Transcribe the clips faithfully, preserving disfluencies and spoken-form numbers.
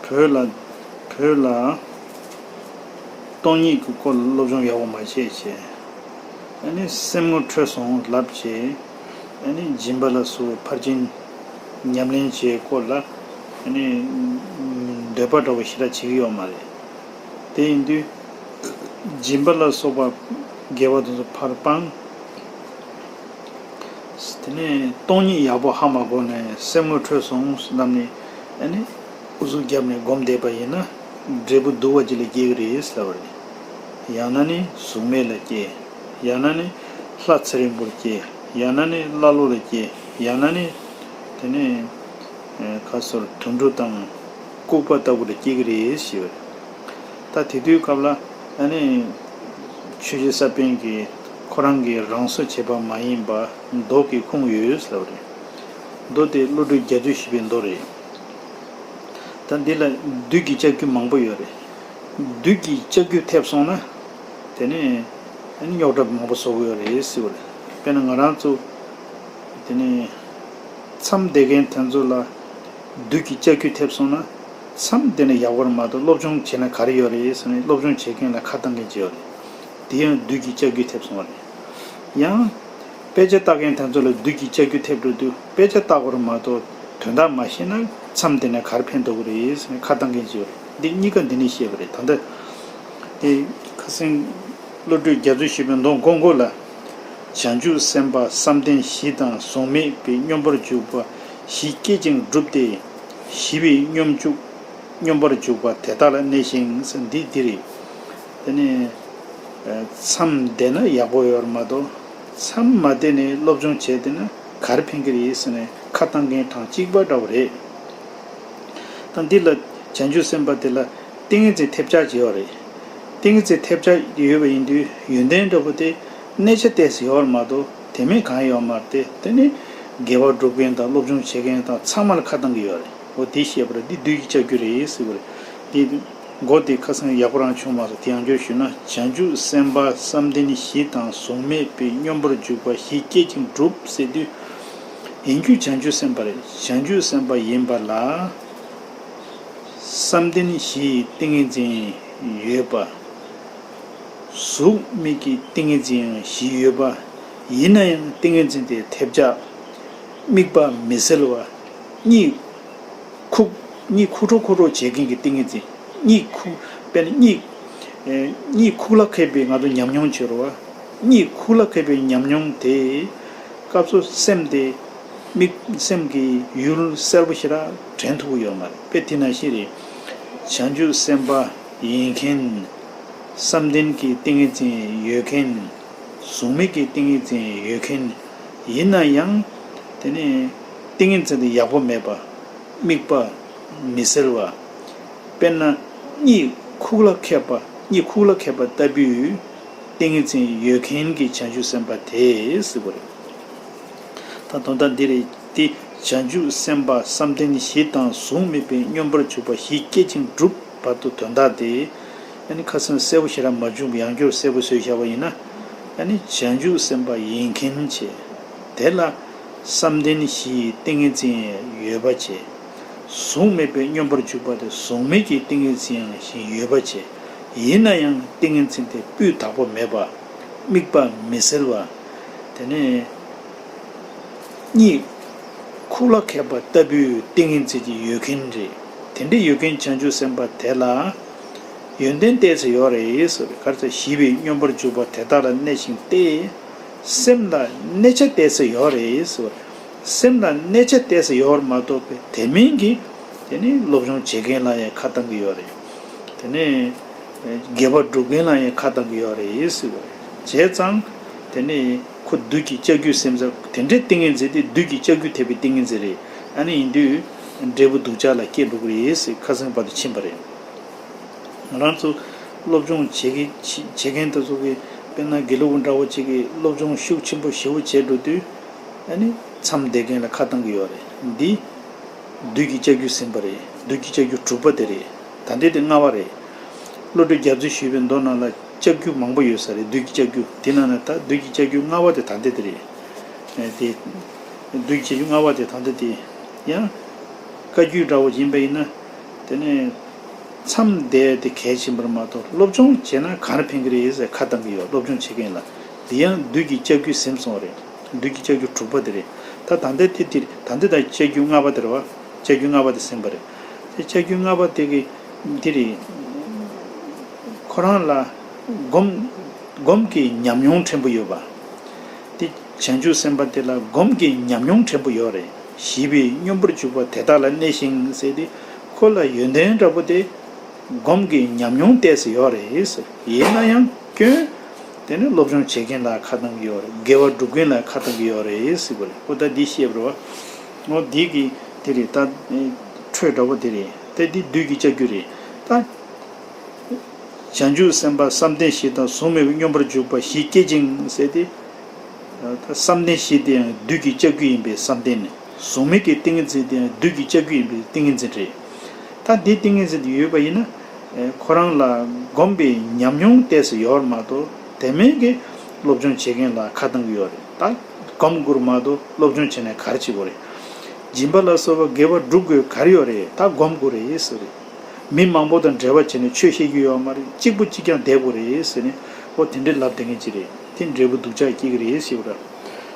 བོད་ལ་བོད་ལ་སྟོང་ཉིད་ཀྱི་སྐོར་ལ་སློབ་སྦྱོང་ཡག་པོ་མ་བྱས་བྱས། ཨ་ནི་སེམས་ངོ་འཕྲོད་སོང་ལབ་བྱས། ཨ་ནི་སྦྱིན་པ་ལ་སོགས་ཕར་ཕྱིན་ཉམས་ལེན་བྱས་སྐོར་ལ་ཨ་ནི་འདོད་པ་འདྲ་བོ་ཞེ་དྲག་བྱེད་ཀྱི་ཡོད་མ་རེད། དེ་ཡིན་དུས་སྦྱིན་པ་ལ་སོགས་པ་དགེ་བ་དེ་ཚོ་ཕར་སྤངས། དེ་ནས་སྟོང་ཉིད་ཡག་པོ་ཧ་མ་གོ་ནས་སེམས་ངོ་འཕྲོད་སོང་ལབ་ནས། ཨ་ནི་ཨུ་ཚུགས་བརྒྱབ་ནས་སྒོམ་བསྡད་པ་ཡིན་ན་འབྲས་བུ་སྡུག་པ་ཅིག་ལ་སྐྱེ་གི་རེད་ཟེར་བ་རེད། ཡང་ན་ནི་གཟུགས་མེད་ལ་སྐྱེ། ཡང་ན་ནི་ལྷ་ཚེ་རིང་པོར་སྐྱེ། ཡང་ན་ནི་ཀླ་ཀློ་ལ་སྐྱེ། ཡང་ན་ནི་དེ་ནས་ཁ་སོར་དུད་འགྲོ་དང་ལྐུགས་པ་ལྟ་བུ་ལ་སྐྱེ་གི་རེད་ཞེས་པ་རེད། ད་དེ་དུས་སྐབས་ལ་ཨ་ནི་ཆོས་རྗེ་ས་པཎ་གྱིས་ཁོ་རང་གིས་རང་བཟོ་བྱས་པ་མ་ཡིན་པ་མདོ་གི་ཁུངས་ཡོད་ཟེར་བ་རེད། མདོ་དེ་བློ་གྲོས་རྒྱ་མཚོས་ཞུས་པའི་མདོ་རེད། ད་འདི་ལ་བདུད་ཀྱི་ལྕགས་ཀྱུ་མང་པོ་ཡོད་རེད། བདུད་ཀྱི་ལྕགས་ཀྱུ་ཐེབས་སོང་ན། དེ་ནས་ཨ་ནི་རྙོག་དྲ་མང་པོ་བཟོ་གི་ཡོད་རེད་ཟེར་བ་རེད། དཔེར་ན་ང་རང་ཚོ་དེ་ནས་མཚམས་བསྡད་མཁན་དེ་ཚོ་ལ་བདུད་ཀྱི་ལྕགས་ཀྱུ་ཐེབས་སོང་ན། མཚམས་བསྡད་ན་ཡག་པོ་རེད་མ་གཏོགས་སློབ་སྦྱོང་བྱས་ན་ག་རེ་ཡོད་རེད་ཟེར་ནས་སློབ་སྦྱོང་བྱེད་མཁན་ལ་ཁ་བཏང་མཁན་ཅིག་ཡོད་རེད། དེ་ཡང་བདུད་ཀྱི་ལྕགས་ཀྱུ་ཐེབས་སོང་བ་རེད། ཡང་། དཔེ་ཆ་ལྟ་མཁན་དེ་ཚོ་ལ་བདུད་ཀྱི་ལྕགས་ཀྱུ་ཐེབས་འགྲོ་དུས་དཔེ་ཆ་ལྟ་དགོས་རེད་མ་གཏོགས་དོན་དག་མ་ཤེས་ན་མཚམས་དེ་ནས་ག་རེ་ཕན་ཐོགས་ཀྱི་རེད་ཟེར་ནས་ཁ་བཏང་མཁན་ཅིག་ཡོད་རེད། འདི་གཉིས་ཀ་འདི་ནས་བཤད་པ་རེད། ད་ལྟ་དེ་ཁ་སང་བློ་གྲོས་རྒྱ་མཚོས་ཞུས་པའི་མདོ་མགོ་མགོ་ལ། བྱང་ཆུབ་སེམས་དཔའ་བསམ་གཏན་བཞི་དང་གཟུགས་མེད་པའི་སྙོམས་པར་འཇུག་པ་བཞི་སྐྱེད་ཅིང་གྲུབ་སྟེ། བཞི་པའི་སྙོམས་འཇུག་སྙོམས་པར་འཇུག་པ་དེ་དག་ལ་གནས་ཤིང་ཟེར་འདི་འདི་རེད། དེ་ནས། མཚམས་བསྡད་ན་ཡག་པོ་ཡོད་རེད་མ་གཏོགས། མཚམས་མ་བསྡད་ནས་སློབ་སྦྱོང་བྱས་བསྡད་ན་ག་རེ་ཕན་གྱི་རེད་ཟེར་ནས་ཁ་བཏང་མཁན་གྲངས་གཅིག་པ་འདྲ་བོ་རེད། ད་འདི་ལ་བྱང་ཆུབ་སེམས་དཔའ་དེ་ལ་ཏིང་ངེ་འཛིན་ཐེབས་ཆག་ཅིག་ཡོད་རེད། ཏིང་ངེ་འཛིན་ཐེབས་ཆག་ཡོད་པ་ཡིན་དུས་ཡོན་ཏན་འདྲ་བོ་དེ་གནས་ཆ་ཏོག་ཙམ་ཡོད་རེད་མ་གཏོགས་དེ་མིན་གང་ཡོད་མ་རེད་དེ། དེ་ནི་དགེ་བ་སྒྲུབ་མཁན་དང་སློབ་སྦྱོང་བྱེད་མཁན་དང་ཚང་མ་ལ་ཁ་བཏང་གི་ཡོད་རེད། འོ་དེ་བཤད་པར་འདི་བདུད་ཀྱི་ལྕགས་ཀྱུ་རེད་ཟེར་བ་རེད། འདི་མགོ་དེ་ཁ་སང་ཡག་པོ་རང་བྱུང་མ་སོང་། དེ་ཡང་བསྐྱར་ཞུས་ན། བྱང་ཆུབ་སེམས་དཔའ་བསམ་གཏན་བཞི་དང་གཟུགས་མེད་པའི་སྙོམས་པར་འཇུག་པ་བཞི་སྐྱེད་ཅིང་གྲུབ་ཟེར་དུས། ཡིན་རྒྱུ་བྱང་ཆུབ་སེམས་དཔའ་རེད། བྱང་ཆུབ་སེམས་དཔའ་ཡིན་པ་ལ། བསམ་གཏན་བཞིའི་ཏིང་ངེ་འཛིན་ཡོད་པ། གཟུགས་མེད་ཀྱི་ཏིང་ངེ་འཛིན་ཡང་བཞི་ཡོད་པ། ཡིན་ན་ཡང་ཏིང་ངེ་འཛིན་དེ་ཐེབས་ཆག་དམིགས་པ་མི་སེལ་བ། གཉིད་ཁུག་གཉིད་ཁུག་འཕྲོ་ཁུག་འཕྲོ་བྱེད་མཁན་གྱི་ཏིང་ངེ་འཛིན། གཉིད་ཁུག་དཔེར་ན་གཉིད། ཨེ། གཉིད་ཁུག་ལ་ཁད་པའི་ང་ཚོ་ཉམས་མྱོང་བྱེད་རོགས། གཉིད་ཁུག་ལ་ཁད་པའི་ཉམས་མྱོང་དེ། སྐབས་སུ་སེམས་དེ། དམིགས་སེམས་ཀྱི་ཡུལ་གསལ་པོ་ཞེ་དྲག་དྲན་ཐུབ་ཀྱི་ཡོད་མ་རེད། དཔེ་དེ་ནང་བཞིན་རེད། བྱང་ཆུབ་སེམས་དཔའ་ཡིན་མཁན། བསམ་གཏན་གྱི་ཏིང་ངེ་འཛིན་ཡོད་མཁན། གཟུགས་མེད་ཀྱི་ཏིང་ངེ་འཛིན་ཡོད་མཁན། ཡིན་ན་ཡང་། དེ་ནི་ཏིང་ངེ་འཛིན་དེ་ཡག་པོ་མེད་པ། དམིགས་པ་མི་སེལ་བ། དཔེར་ན་གཉིད་ཁུག་ལ་ཁད་པ། གཉིད་ཁུག་ལ་ཁད་པ་ལྟ་བུའི་ཏིང་ངེ་འཛིན་ཡོད་མཁན་གྱི་བྱང་ཆུབ་སེམས་དཔའ་དེ་ཟེར་བ་རེད། ད་དོན་དག་འདི་རེད། དེ་བྱང་ཆུབ་སེམས་དཔའ་བསམ་གཏན་བཞི་དང་གཟུགས་མེད་པའི་སྙོམས་པར་འཇུག་པ་བཞི་སྐྱེད་ཅིང་གྲུབ་བར་དུ་དོན་དག་དེ། ཨ་ནི་ཁ་སང་གསལ་པོ་ཞེ་དྲག་མ་བྱུང་བ་ཡང་བསྐྱར་གསལ་པོ་བཟོས་བཞག་པ་ཡིན་ན། ཨ་ནི་བྱང་ཆུབ་སེམས་དཔའ་ཡིན་མཁན་བྱས། དེ་ལ་བསམ་གཏན་བཞིའི་ཏིང་ངེ་འཛིན་ཡོད་པ་བྱས། གཟུགས་མེད་པའི་སྙོམས་པར་འཇུག་པ་དེ་གཟུགས་མེད་ཀྱི་ཏིང་ངེ་འཛིན་ཡང་ཡོད་པ་བྱས། ཡིན་ན་ཡང་ཏིང་ངེ་འཛིན་དེ་སྤུས་དག་པོ་མེད་པ། དམིགས་པ་མི་སེལ་བ། དེ་ནས་གཉིད་ཁུག་ལ་ཁད་པ་ལྟ་བུའི་ཏིང་ངེ་འཛིན་གྱི་ཡོད་མཁན་རེད། དེ་འདྲའི་ཡོད་མཁན་བྱང་ཆུབ་སེམས་དཔའ་དེ་ལ་ཡོན་ཏན་ཏོག་ཙམ་ཡོད་རེད་ཟེར་བ་རེད། ག་རེ་ཟེར། བཞི་པའི་སྙོམས་པར་འཇུག་པ་དེ་དག་ལ་གནས་ཤིང་སྟེ། སེམས་ལ་གནས་ཆ་ཏོག་ཙམ་ཡོད་རེད་ཟེར་བ་རེད། སེམས་ལ་གནས་ཆ་ཏོག་ཙམ་ཡོད་པར་མ་གཏོགས་པའི་དེ་མིན་གྱི། དེ་ནི་སློབ་སྦྱོང་བྱེད་མཁན་ལ་ཡང་ཁ་བཏང་གི་ཡོད་རེད། དེ་ནས་དགེ་བ་སྒྲུབ་མཁན་ལ་ཡང་ཁ་བཏང་གི་ཡོད་རེད་ཟེར་བ་རེད། བྱས་ཙང་དེ་ནི་ཁོ་བདུད་ཀྱི་ལྕགས་ཀྱུ་ཟེར་ས་དེ་འདྲའི་ཏིང་ངེ་འཛིན་དེ་བདུད་ཀྱི་ལྕགས་ཀྱུ་ཐེབས་པའི་ཏིང་ངེ་འཛིན་རེད། ཨ་ནི་ཡིན་དུས་འབྲས་བུ་སྡུག་ཅག་ལ་སྐྱེ་འགྲོ་གི་རེད་ཟེར་ཁ་སང་བར་དུ་ཕྱིན་པ་རེད། ང་རང་ཚོ་སློབ་སྦྱོང་བྱེད་ཀྱི་བྱེད་མཁན་དེ་ཚོ་གི་དཔེར་ན་དགེ་ལུགས་པ་འདྲ་བོ་ཅིག་གིས་སློབ་སྦྱོང་ཤུགས་ཆེན་པོ་ཞེ་པོ་བྱས་འགྲོ་དུས། ཨ་ནི་མཚམས་བསྡད་མཁན་ལ་ཁ་བཏང་གི་ཡོད་རེད། འདི་བདུད་ཀྱི་ལྕགས་ཀྱུ་ཟིན་པ་རེད། བདུད་ཀྱི་ལྕགས་ཀྱུ་དྲུག་པ་དེ་རེད། ད་ལྟའི་དེ་ལྔ་པ་རེད། བློ་གྲོས་རྒྱ་མཚོས་ཞུས་པའི་མདོ་ནང་ལ་ལྕགས་ཀྱུ་མང་པོ་ཡོད་ས་རེད། བདུད་ཀྱི་ལྕགས་ཀྱུ་དེ་ནང་ནས་ད་བདུད་ཀྱི་ལྕགས་ཀྱུ་ལྔ་པ་དེ་ད་ལྟའི་དེ་རེད། ཨ་དེ་བདུད་ཀྱི་ལྕགས་ཀྱུ་ལྔ་པ་དེ་ད་ལྟའི་དེ་ཡང་བཀའ་བརྒྱུད་འདྲ་བོ་ཡིན་པ་ཡིན་ན། དེ་ནས་མཚམས་བསྡད་དེ་གལ་ཆེན་པོ་རེད་མ་གཏོགས། སློབ་སྦྱོང་བྱས་ན་ག་རེ་ཕན་གྱི་རེད་ཟེར་ཁ་བཏང་གི་ཡོད། སློབ་སྦྱོང་བྱེད་མཁན་ལ། འདི་ཡང་བདུད་ཀྱི་ལྕགས་ཀྱུས་ཟིན་སོང་རེད། བདུད་ཀྱི་ལྕགས་ཀྱུ་དྲུག་པ་དེ་རེད། ད་ད་ལྟ་དེ་དེ་ད་ལྟ་ད་ལྕགས་ཀྱུ་ལྔ་པ་དེ་རེད་བ། ལྕགས་ཀྱུ་ལྔ་པ་དེ་ཟིན་པ་རེད། དེ་ལྕགས་ཀྱུ་ལྔ་པ་དེ་གི་དེ་རེད། ཁོ་རང་ལ་སྒོམ་སྒོམ་གྱི་ཉམས་མྱོང་ཕྲན་བུ་ཡོད་པ། དེ་བྱང་ཆུབ་སེམས་དཔའ་དེ་ལ་སྒོམ་གྱི་ཉམས་མྱོང་ཕྲན་བུ་ཡོད་རེད། ཞི་བའི་སྙོམས་པར་འཇུག་པ་དེ་དག་ལ་གནས་ཤིང་ཟེར་ཏེ། ཁོ་ལ་ཡོན་ཏན་འདྲ་པོ་དེ་སྒོམ་གྱི་ཉམས་མྱོང་ཏོག་ཙམ་ཡོད་རེད་ཟེར། ཡིན་ན་ཡང་སྐྱོན། དེ་ནི་སློབ་སྦྱོང་བྱེད་མཁན་ལ་ཁ་བཏང་གི་ཡོད་རེད། དགེ་བ་སྒྲུབ་མཁན་ལ་ཁ་བཏང་གི་ཡོད་རེད་ཟེར་བ་རེད། ཁོ་ད་འདི་བཤད་པ་རེད་བ། འོ་འདི་གི་དེ་རེད། ད་འཕྲོས་འདྲ་པོ་དེ་རེད། དེ་འདི་བདུད་ཀྱི་ལྕགས་ཀྱུ་རེད། ད་བྱང་ཆུབ་སེམས་དཔའ་བསམ་གཏན་བཞི་དང་གཟུགས་མེད་པའི་སྙོམས་པར་འཇུག་པ་བཞི་སྐྱེད་ཅིང་ཟེར་ཏེ། ད་བསམ་གཏན་བཞི་དེ་ཡང་བདུད་ཀྱི་ལྕགས་ཀྱུ་ཡིན་པས་བསམ་གཏན་ནི། གཟུགས་མེད་ཀྱི་ཏིང་ངེ་འཛིན་དེ་ཡང་བདུད་ཀྱི་ལྕགས་ཀྱུ་ཡིན་པས་ཏིང་ངེ་འཛིན་རེད། ད་འདི་ཏིང་ངེ་འཛིན་དེ་ཡོད་པ་ཡིན་ན། ཨེ་ཁོ་རང་ལ་སྒོམ་པའི་ཉམས་མྱོང་ཏོག་ཙམ་ཡོད་མ་གཏོགས། དེ་མིན་གྱི་སློབ་སྦྱོང་བྱེད་མཁན་ལ་ཁ་བཏང་གི་ཡོད་རེད། ད་སྒོམ་དགོས་མ་གཏོགས་སློབ་སྦྱོང་བྱས་ནས་ག་རེ་བྱེད་དགོས་རེད། སྦྱིན་པ་ལ་སོགས་པ་དགེ་བ་སྒྲུབ་དགོས་ག་རེ་ཡོད་རེད། ད་སྒོམ་དགོས་རེད་ཟེར་རེད། མི་མང་པོ་དང་འབྲེལ་བ་བྱས་ནས་ཆོས་བཤད་རྒྱུ་ཡོད་མ་རེད། གཅིག་པུ་གཅིག་རྐྱང་བསྡད་དགོས་རེད་ཟེར་ནས། ཨོ་དེ་འདྲའི་ལབ་བསྡད་མཁན་ཅིག་རེད། དེ་འབྲས་བུ་སྡུག་ཅག་སྐྱེ་གི་རེད་ཟེར་བ་རེད།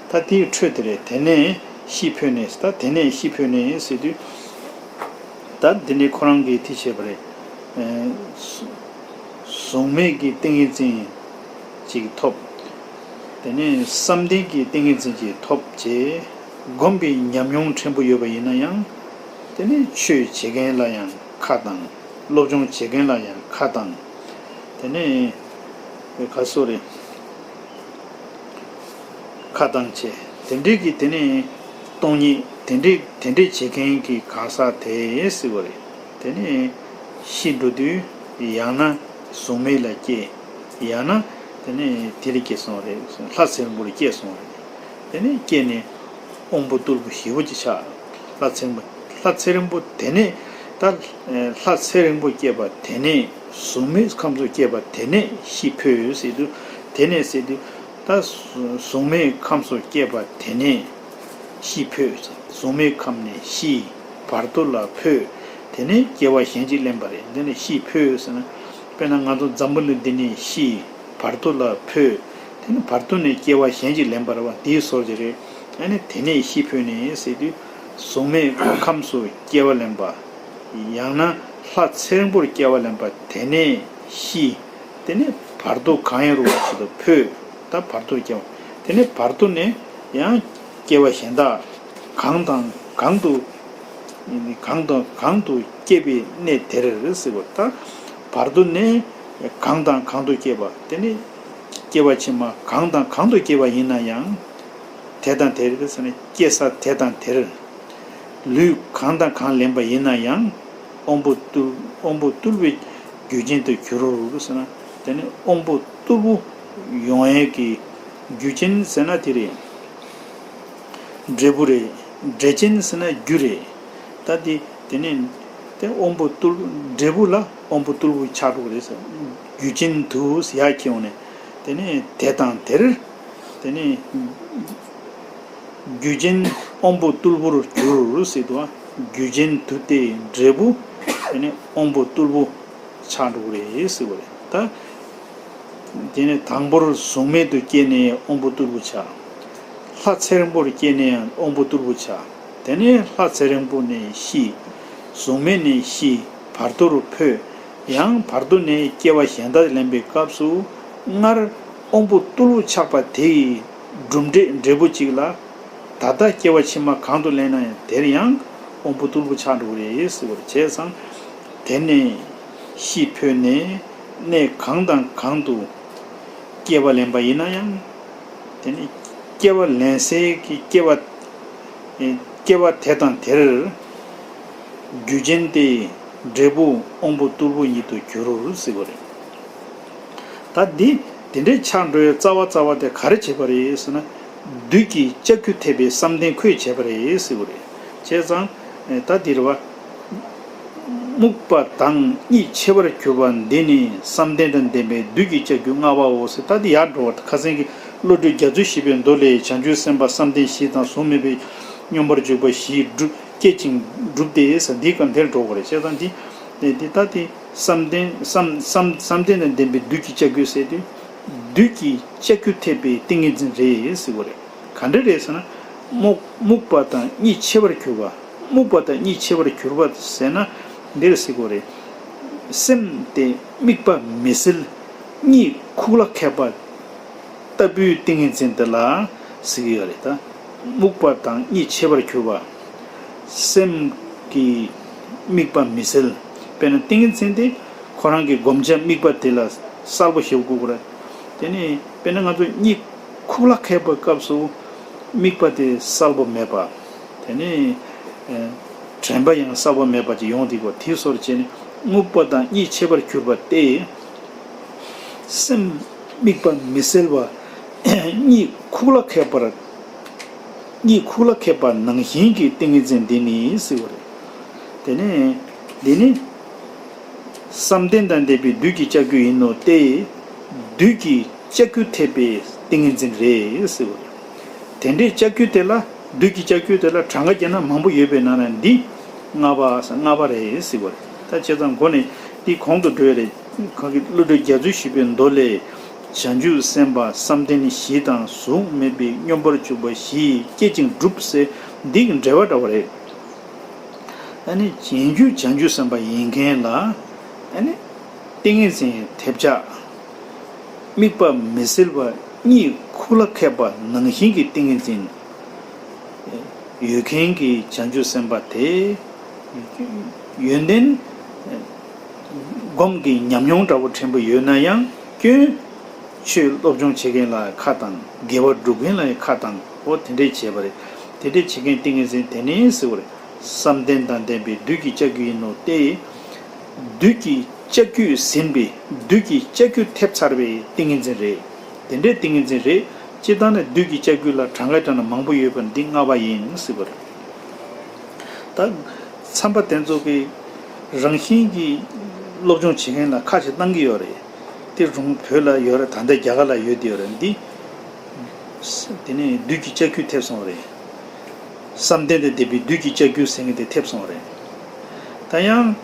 ད་དེའི་འཕྲོས་དེ་རེད། དེ་ནས་ཤི་འཕོས་ནས། ད་དེ་ནས་ཤི་འཕོས་ནས་ཟེར་དུས། ད་འདི་ནི་ཁོ་རང་གིས་དེ་བྱས་པ་རེད། ཨེ་གཟུགས་མེད་ཀྱི་ཏིང་ངེ་འཛིན་ཅིག་ཐོབ། དེ་ནས་བསམ་གཏན་གྱི་ཏིང་ངེ་འཛིན་ཅིག་ཐོབ་རྗེས། སྒོམ་པའི་ཉམས་མྱོང་ཕྲན་བུ་ཡོད་པ་ཡིན་ན་ཡང་། དེ་ནས་ཆོས་བྱེད་མཁན་ལ་ཡང་ཁ་བཏང་། སློབ་སྦྱོང་བྱེད་མཁན་ལ་ཡང་ཁ་བཏང་། དེ་ནས་ག་སོ་རེད། ཁ་བཏང་བྱས། དེ་འདྲའི་གི་དེ་ནས་སྟོང་ཉིད་དེ་འདྲའི་དེ་འདྲའི་བྱེད་མཁན་གྱི་གང་ཟག་དེ་ཟེར་བ་རེད། དེ་ནས་ཤི་འགྲོ་དུས་ཡང་ན་གཟུགས་མེད་ལ་སྐྱེས། ཡང་ན་དེ་ནས་དེ་ལ་སྐྱེས་སོང་རེད། ལྷ་ཚེ་རིང་པོ་ལ་སྐྱེས་སོང་རེད། དེ་ནས་སྐྱེས་ནས་དབང་པོ་རྟུལ་པོ་ཞེ་པོ་ཅིག་ཆགས། ལྷ་ཚེ་རིང་པོ། ལྷ་ཚེ་རིང་པོ་དེ་ནས་ད་ལྷ་ཚེ་རིང་པོ་སྐྱེས་པ་དེ་ནས། གཟུགས་མེད་ཁམས་སུ་སྐྱེས་པ་དེ་ནས་ཤི་འཕོས་ཟེར་དུས། དེ་ནས་ཟེར་དུས། ད་གཟུགས་མེད་ཁམས་སུ་སྐྱེས་པ་དེ་ནས་ཤི་འཕོས། གཟུགས་མེད་ཁམས་ནས་ཤི། བར་དོ་ལ་འཕོས། དེ་ནས་སྐྱེ་བ་གཞན་ཅིག་ལེན་པ་རེད། འདི་ནས་ཤི་འཕོས་ཟེར་ན། དཔེར་ན་ང་ཚོ་འཛམ་བུ་གླིང་འདི་ནས་ཤི། བར་དོ་ལ་འཕོས། དེ་ནས་བར་དོ་ནས་སྐྱེ་བ་གཞན་ཅིག་ལེན་པ་རེད་བ། དེའི་བཟོ་ཅིག་རེད། ཨ་ནི་དེ་ནས་ཤི་འཕོས་ནས་ཟེར་དུས། གཟུགས་མེད་ཁམས་སུ་སྐྱེ་བ་ལེན་པ། ཡང་ན་ལྷ་ཚེ་རིང་པོར་སྐྱེ་བ་ལེན་པ། དེ་ནས་ཤི། དེ་ནས་བར་དོ་གང་ཡང་རུང་བ་ཞིག་ཏུ་འཕོས། ད་བར་དོར་སྐྱེ་བ། དེ་ནས་བར་དོ་ནས་ཡང་སྐྱེ་བ་གཞན་དག་གང་དང་གང་དུ། གང་དང་གང་དུ་སྐྱེས་པའི་གནས་དེར་ཟེར་བ། ད་བར་དོ་ནས་གང་དང་གང་དུ་སྐྱེས་པ། དེ་ནས་སྐྱེ་བ་ཕྱི་མ་གང་དང་གང་དུ་སྐྱེས་པ་ཡིན་ན་ཡང་། དེ་དང་དེར་ཟེར་ན། སྐྱེ་ས་དེ་དང་དེར། ལུས་གང་དང་གང་ལེན་པ་ཡིན་ན་ཡང་། དབང་པོ་རྟུལ། དབང་པོ་རྟུལ་བའི་རྒྱུ་ཅན་དུ་འགྱུར་རོ་ཟེར་ན། དེ་ནི་དབང་པོ་རྟུལ་པོ་ཡོང་ཡས་ཀྱི་རྒྱུ་ཅན་ཟེར་ན་དེ་རེད། འབྲས་བུ་རེད། འབྲས་ཅན་ཟེར་ན་རྒྱུ་རེད། ད་དེ་དེ་ནས་དེ་དབང་པོ་རྟུལ། འབྲས་བུ་ལ་དབང་པོ་རྟུལ་པོ་ཆགས་འགྲོ་གི་རེད་ཟེར། རྒྱུ་ཅན་དུ་ཡར་འཁྱེར་ཡོང་ནས། དེ་ནས་དེ་དང་དེར། དེ་ནས་རྒྱུ་ཅན་དབང་པོ་རྟུལ་པོར་འགྱུར་ཟེར་འདུག་བ། རྒྱུ་ཅན་དུ་སྟེ་འབྲས་བུ། དེ་ནས་དབང་པོ་རྟུལ་པོ་ཆགས་འགྲོ་གི་རེད་ཟེར་བ་རེད་ད། དེ་ནས་དང་པོར་གཟུགས་མེད་དུ་སྐྱེས་ནས་དབང་པོ་རྟུལ་པོ་ཆགས། ལྷ་ཚེ་རིང་པོར་སྐྱེས་ནས་ཡང་དབང་པོ་རྟུལ་པོ་ཆགས། དེ་ནས་ལྷ་ཚེ་རིང་པོ་ནས་ཤི། གཟུགས་མེད་ནས་ཤི། བར་དོ་རུ་འཕོས། ཡང་བར་དོ་ནས་སྐྱེ་བ་གཞན་དག་ལེན་པའི་སྐབས་སུ། སྔར་དབང་པོ་རྟུལ་པོ་ཆགས་པ་དེ་ཡི་གྲུབ་འབྲས་འབྲས་བུ་གཅིག་ལ། ད་ལྟ་སྐྱེ་བ་ཕྱི་མ་གང་དུ་ལེན་ན་ཡང་དེར་ཡང་དབང་པོ་རྟུལ་པོ་ཆགས་འགྲོ་གི་རེད་ཟེར་བ་རེད། བྱས་ཙང་དེ་ནས་ཤི་འཕོས་ནས་གནས་གང་དང་གང་དུ་སྐྱེ་བ་ལེན་པ་ཡིན་ན་ཡང་། དེ་ནས་སྐྱེ་བ་ལེན་སའི་གི་སྐྱེ་བ། སྐྱེ་བ་དེ་དང་དེར་རྒྱུ་ཅན་དེ་འབྲས་བུ་དབང་པོ་རྟུལ་པོ་ཉིད་དུ་འགྱུར་རོ་ཟེར་བ་རེད། ད་འདི་དེ་འདྲའི་ཆགས་འགྲོ་བའི་རྩ་བ་རྩ་བ་དེ་ག་རེ་བྱེད་པ་རེད་ཟེར་ན། བདུད་ཀྱི་ལྕགས་ཀྱུ་ཐེབས་པའི་བསམ་གཏན་ཁོས་བྱས་པ་རེད་ཟེར་བ་རེད། བྱས་ཙང་ད་འདིར་བ། རྨུགས་པ་དང་གཉིད་ཆེ་བར་གྱུར་པ་འདི་ནི་བསམ་གཏན་དང་ལྡན་པའི་བདུད་ཀྱི་ལྕགས་ཀྱུ་ལྔ་པའོ་ཟེར། ད་འདི་ཡར་འགྲོ་བར་ཁ་སང་གི་བློ་གྲོས་རྒྱ་མཚོས་བཤད་པའི་མདོ་ལས། བྱང་ཆུབ་སེམས་དཔའ་བསམ་གཏན་བཞི་དང་གཟུགས་མེད་པའི་སྙོམས་པར་འཇུག་པ་བཞི་སྒྲུབ་སྐྱེད་ཅིང་སྒྲུབ་སྟེ་ཟེར། འདིའི་སྐབས་འདིར་འགྲོ་དགོས་རེད། བྱས་ཙང་འདི། ནས་འདི་ལྟ་སྟེ། བསམ་གཏན་བསམ་བསམ་བསམ་གཏན་དང་ལྡན་པའི་བདུད་ཀྱི་ལྕགས་ཀྱུ་ཟེར་དུས། བདུད་ཀྱི་ལྕགས་ཀྱུ་ཐེབས་པའི་ཏིང་ངེ་འཛིན་རེད་ཟེར་བ་རེད། ག་འདྲ་རེད་ཟེར་ན། རྨུགས་རྨུགས་པ་དང་གཉིད་ཆེ་བར་གྱུར་པ། རྨུགས་པ་དང་གཉིད་ཆེ་བར་གྱུར་པ་ཟེར་ན། འདིར་ཟེར་བ་རེད། སེམས་དེ་དམིགས་པ་མི་སེལ། གཉིད་ཁུག་ལ་ཁད་པ་ལྟ་བུའི་ཏིང་ངེ་འཛིན་དེ་ལ་ཟེར་གྱི་ཡོད་རེད་ད། རྨུགས་པ་དང་གཉིད་ཆེ་བར་གྱུར་པ། སེམས་ཀྱི་དམིགས་པ་མི་སེལ། དཔེར་ན་ཏིང་ངེ་འཛིན་དེ་ཁོ་རང་གི་བསྒོམ་བྱ་དམིགས་པ་དེ་ལ་གསལ་པོ་ཞིག་དགོས་ཀྱི་རེད། དེ་ནས་དཔེར་ན་ང་ཚོ་གཉིད་ཁུག་ལ་ཁད་པའི་སྐབས་སུ་དམིགས་པ་དེ་གསལ་པོ་མེད་པ། དེ་ནས་ཨེ་དྲན་པ་ཡང་གསལ་པོ་མེད་པ་ཅིག་ཡོང་དུས་ཀོ། དེའི་སོར་བཅད་ནས་རྨུགས་པ་དང་གཉིད་ཆེ་བར་གྱུར་པ་སྟེ། སེམས་དམིགས་པ་མི་སེལ་བ། གཉིད་ཁུག་ལ་ཁད་པར། གཉིད་ཁུག་ལ་ཁད་པ་ནང་བཞིན་གྱི་ཏིང་ངེ་འཛིན་འདི་ནི་ཟེར་བ་རེད། དེ་ནས་འདི་ནི་བསམ་གཏན་དང་ལྡན་པའི་བདུད་ཀྱི་ལྕགས་ཀྱུ་ཡིན་ནོ་སྟེ། བདུད་ཀྱི་ལྕགས་ཀྱུ་ཐེབས་པའི་ཏིང་ངེ་འཛིན་རེད་ཟེར་བ་རེད། དེ་འདྲའི་ལྕགས་ཀྱུ་དེ་ལ། བདུད་ཀྱི་ལྕགས་ཀྱུ་དེ་ལ་གྲངས་ཀ་བརྒྱབ་ན་མང་པོ་ཡོད་པའི་ནང་ནས་འདི་ལྔ་པ་ལྔ་པ་རེད་ཟེར་བ་རེད། ད་བྱས་ཙང་འགོ་ནས་འདི་གོང་དུ་འགྲོ་ཡ་རེད། ཁོང་གིས་བློ་གྲོས་རྒྱ་མཚོས་ཞུས་པའི་མདོ་ལས། བྱང་ཆུབ་སེམས་དཔའ་བསམ་གཏན་བཞི་དང་གཟུགས་མེད་པའི་སྙོམས་པར་འཇུག་པ་བཞི་ཡིས་སྐྱེད་ཅིང་སྒྲུབ་ཟེར། འདི་གི་འགྲེལ་པ་འདྲ་བ་རེད། ཨ་ནི་རྗེས་འཇུག་བྱང་ཆུབ་སེམས་དཔའ་ཡིན་མཁན་ལ། ཨ་ནི་ཏིང་ངེ་འཛིན་ཐེབས་ཆག་དམིགས་པ་མི་སེལ་བ་གཉིད་ཁུག་ལ་ཁད་པ་ནང་བཞིན་གྱི་ཏིང་ངེ་འཛིན། ཡོད་མཁན་གྱི་བྱང་ཆུབ་སེམས་དཔའ་དེ། ཡོན་ཏན་སྒོམ་གྱི་ཉམས་མྱོང་འདྲ་བོ་ཕྲན་བུ་ཡོད་ན་ཡང་སྐྱོན། ཆོས་སློབ་སྦྱོང་བྱེད་མཁན་ལ་ཁ་བཏང་། དགེ་བ་སྒྲུབ་མཁན་ལ་ཁ་བཏང་། འོ་དེ་འདྲས་བྱས་པ་རེད། དེ་འདྲས་བྱེད་མཁན་ཏིང་ངེ་འཛིན་དེ་ནི་ཟེར་བ་རེད། བསམ་གཏན་དང་ལྡན་པའི་བདུད་ཀྱི་ལྕགས་ཀྱུ་ཡིན་ནོ་སྟེ། བདུད་ཀྱི་ལྕགས་ཀྱུས་ཟིན་པའི། བདུད་ཀྱི་ལྕགས་ཀྱུ་ཐེབས་ཚར་བའི་ཏིང་ངེ་འཛིན་རེད། དེ་འདྲའི་ཏིང་ངེ་འཛིན་རེད། སྤྱིར་བཏང་ནས་བདུད་ཀྱི་ལྕགས་ཀྱུ་ལ་གྲངས་ཀ་བགྲངས་ན་མང་པོ་ཡོད་པ་འདི་ལྔ་པ་ཡིན་ཟེར་བ་རེད། ད་མཚམས་པ་དེ་ཚོ་གི་རང་བཞིན་གྱི་སློབ་སྦྱོང་བྱེད་མཁན་ལ་ཁ་ཞིག་བཏང་གི་ཡོད་རེད། དེ་རུང་བོད་ལ་ཡོད་རེད། ད་ལྟ་རྒྱ་གར་ལ་ཡོད་དེ་ཡོད་རེད། འདི་དེ་ནས་བདུད་ཀྱི་ལྕགས་ཀྱུ་ཐེབས་སོང་བ་རེད། བསམ་གཏན་དང་ལྡན་པའི་བདུད་ཀྱི་ལྕགས་ཀྱུ་ཟེར་མཁན་དེ་ཐེབས་སོང་བ་རེད། ད་ཡང་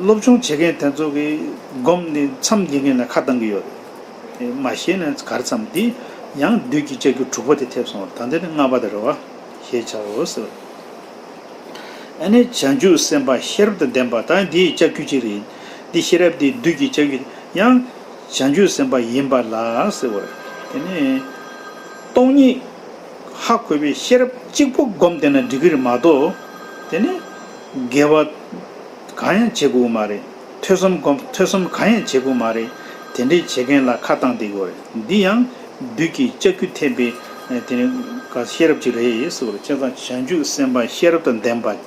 སློབ་སྦྱོང་བྱེད་མཁན་དེ་ཚོ་གིས་སྒོམ་ནས་མཚམས་བསྡད་མཁན་ལ་ཁ་བཏང་གི་ཡོད་རེད། མ་ཤེས་ན་གར་མཚམས་འདི་ཡང་བདུད་ཀྱི་ལྕགས་ཀྱུ་དྲུག་པ་དེ་ཐེབས་སོང་བ་རེད། ད་འདི་ནི་ལྔ་པ་དེ་རེད་བ། ཞེས་བྱའོ་ཟེར། ཨ་ནི་བྱང་ཆུབ་སེམས་དཔའ་ཤེས་རབ་དང་ལྡན་པ་དང་འདིའི་ལྕགས་ཀྱུ་གཅིག་རེད། འདི་ཤེས་རབ་འདི་བདུད་ཀྱི་ལྕགས་ཀྱུ་ཡང་བྱང་ཆུབ་སེམས་དཔའ་ཡིན་པ་ལ་ཟེར་བ་རེད། དེ་ནས་སྟོང་ཉིད་ཧ་གོ་བའི་ཤེས་རབ་གཅིག་པུ་སྒོམ་བསྡད་ན་འགྲིག་གི་རེད་མ་གཏོགས། དེ་ནས་དགེ་བ་གང་ཡང་བྱེད་དགོས་མ་རེད། ཐོས་བསམ་སྒོམ། ཐོས་བསམ་གང་ཡང་བྱེད་དགོས་མ་རེད། དེ་འདྲའི་བྱེད་མཁན་ལ་ཁ་བཏང་བསྡད་དགོས་རེད། འདི་ཡང་བདུད་ཀྱི་ལྕགས་ཀྱུ་ཐེབས་པའི་དེ་ནི་ག་ཤེས་རབ་ཅིག་རེད་ཟེར་བ་རེད། བྱས་ཙང་བྱང་ཆུབ་སེམས་དཔའ་ཤེས་རབ་དང་ལྡན་པ། བྱང་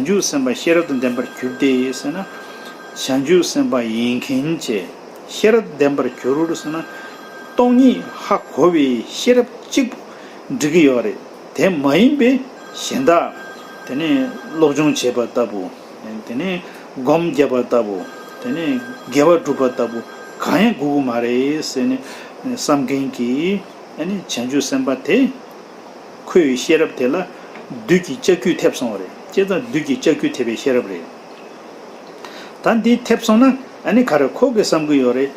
ཆུབ་སེམས་དཔའ་ཤེས་རབ་དང་ལྡན་པར་གྱུར་ཏེ་ཟེར་ན། བྱང་ཆུབ་སེམས་དཔའ་ཡིན་མཁན་བཅས་ཤེས་རབ་ལྡན་པར་གྱུར་ཟེར་ན། སྟོང་ཉིད་ཧ་གོ་བའི་ཤེས་རབ་གཅིག་པུ་འགྲིག་གི་ཡོད་རེད། དེ་མ་ཡིན་པའི་གཞན་དག་དེ་ནས་སློབ་སྦྱོང་བྱེད་པ་ལྟ་བུ། དེ་ནས་སྒོམ་བརྒྱབ་པ་ལྟ་བུ། དེ་ནས་དགེ་བ་སྒྲུབ་པ་ལྟ་བུ་གང་ཡང་དགོས་ཀྱི་མ་རེད་ཟེར་ནས་བསམ་མཁན་གྱི་ཨ་ནི་བྱང་ཆུབ་སེམས་དཔའ་དེ། ཁོའི་ཤེས་རབ་དེ་ལ་བདུད་ཀྱི་ལྕགས་ཀྱུས་ཐེབས་སོང་བ་རེད། བྱས་ཙང་བདུད་ཀྱི་ལྕགས་ཀྱུས་ཐེབས་པའི་ཤེས་རབ་རེད། ད་འདི་ཐེབས་སོང་ན་ཨ་ནི་ག་རེ་ཁོ་གིས་བསམ་གྱི་ཡོད་རེད།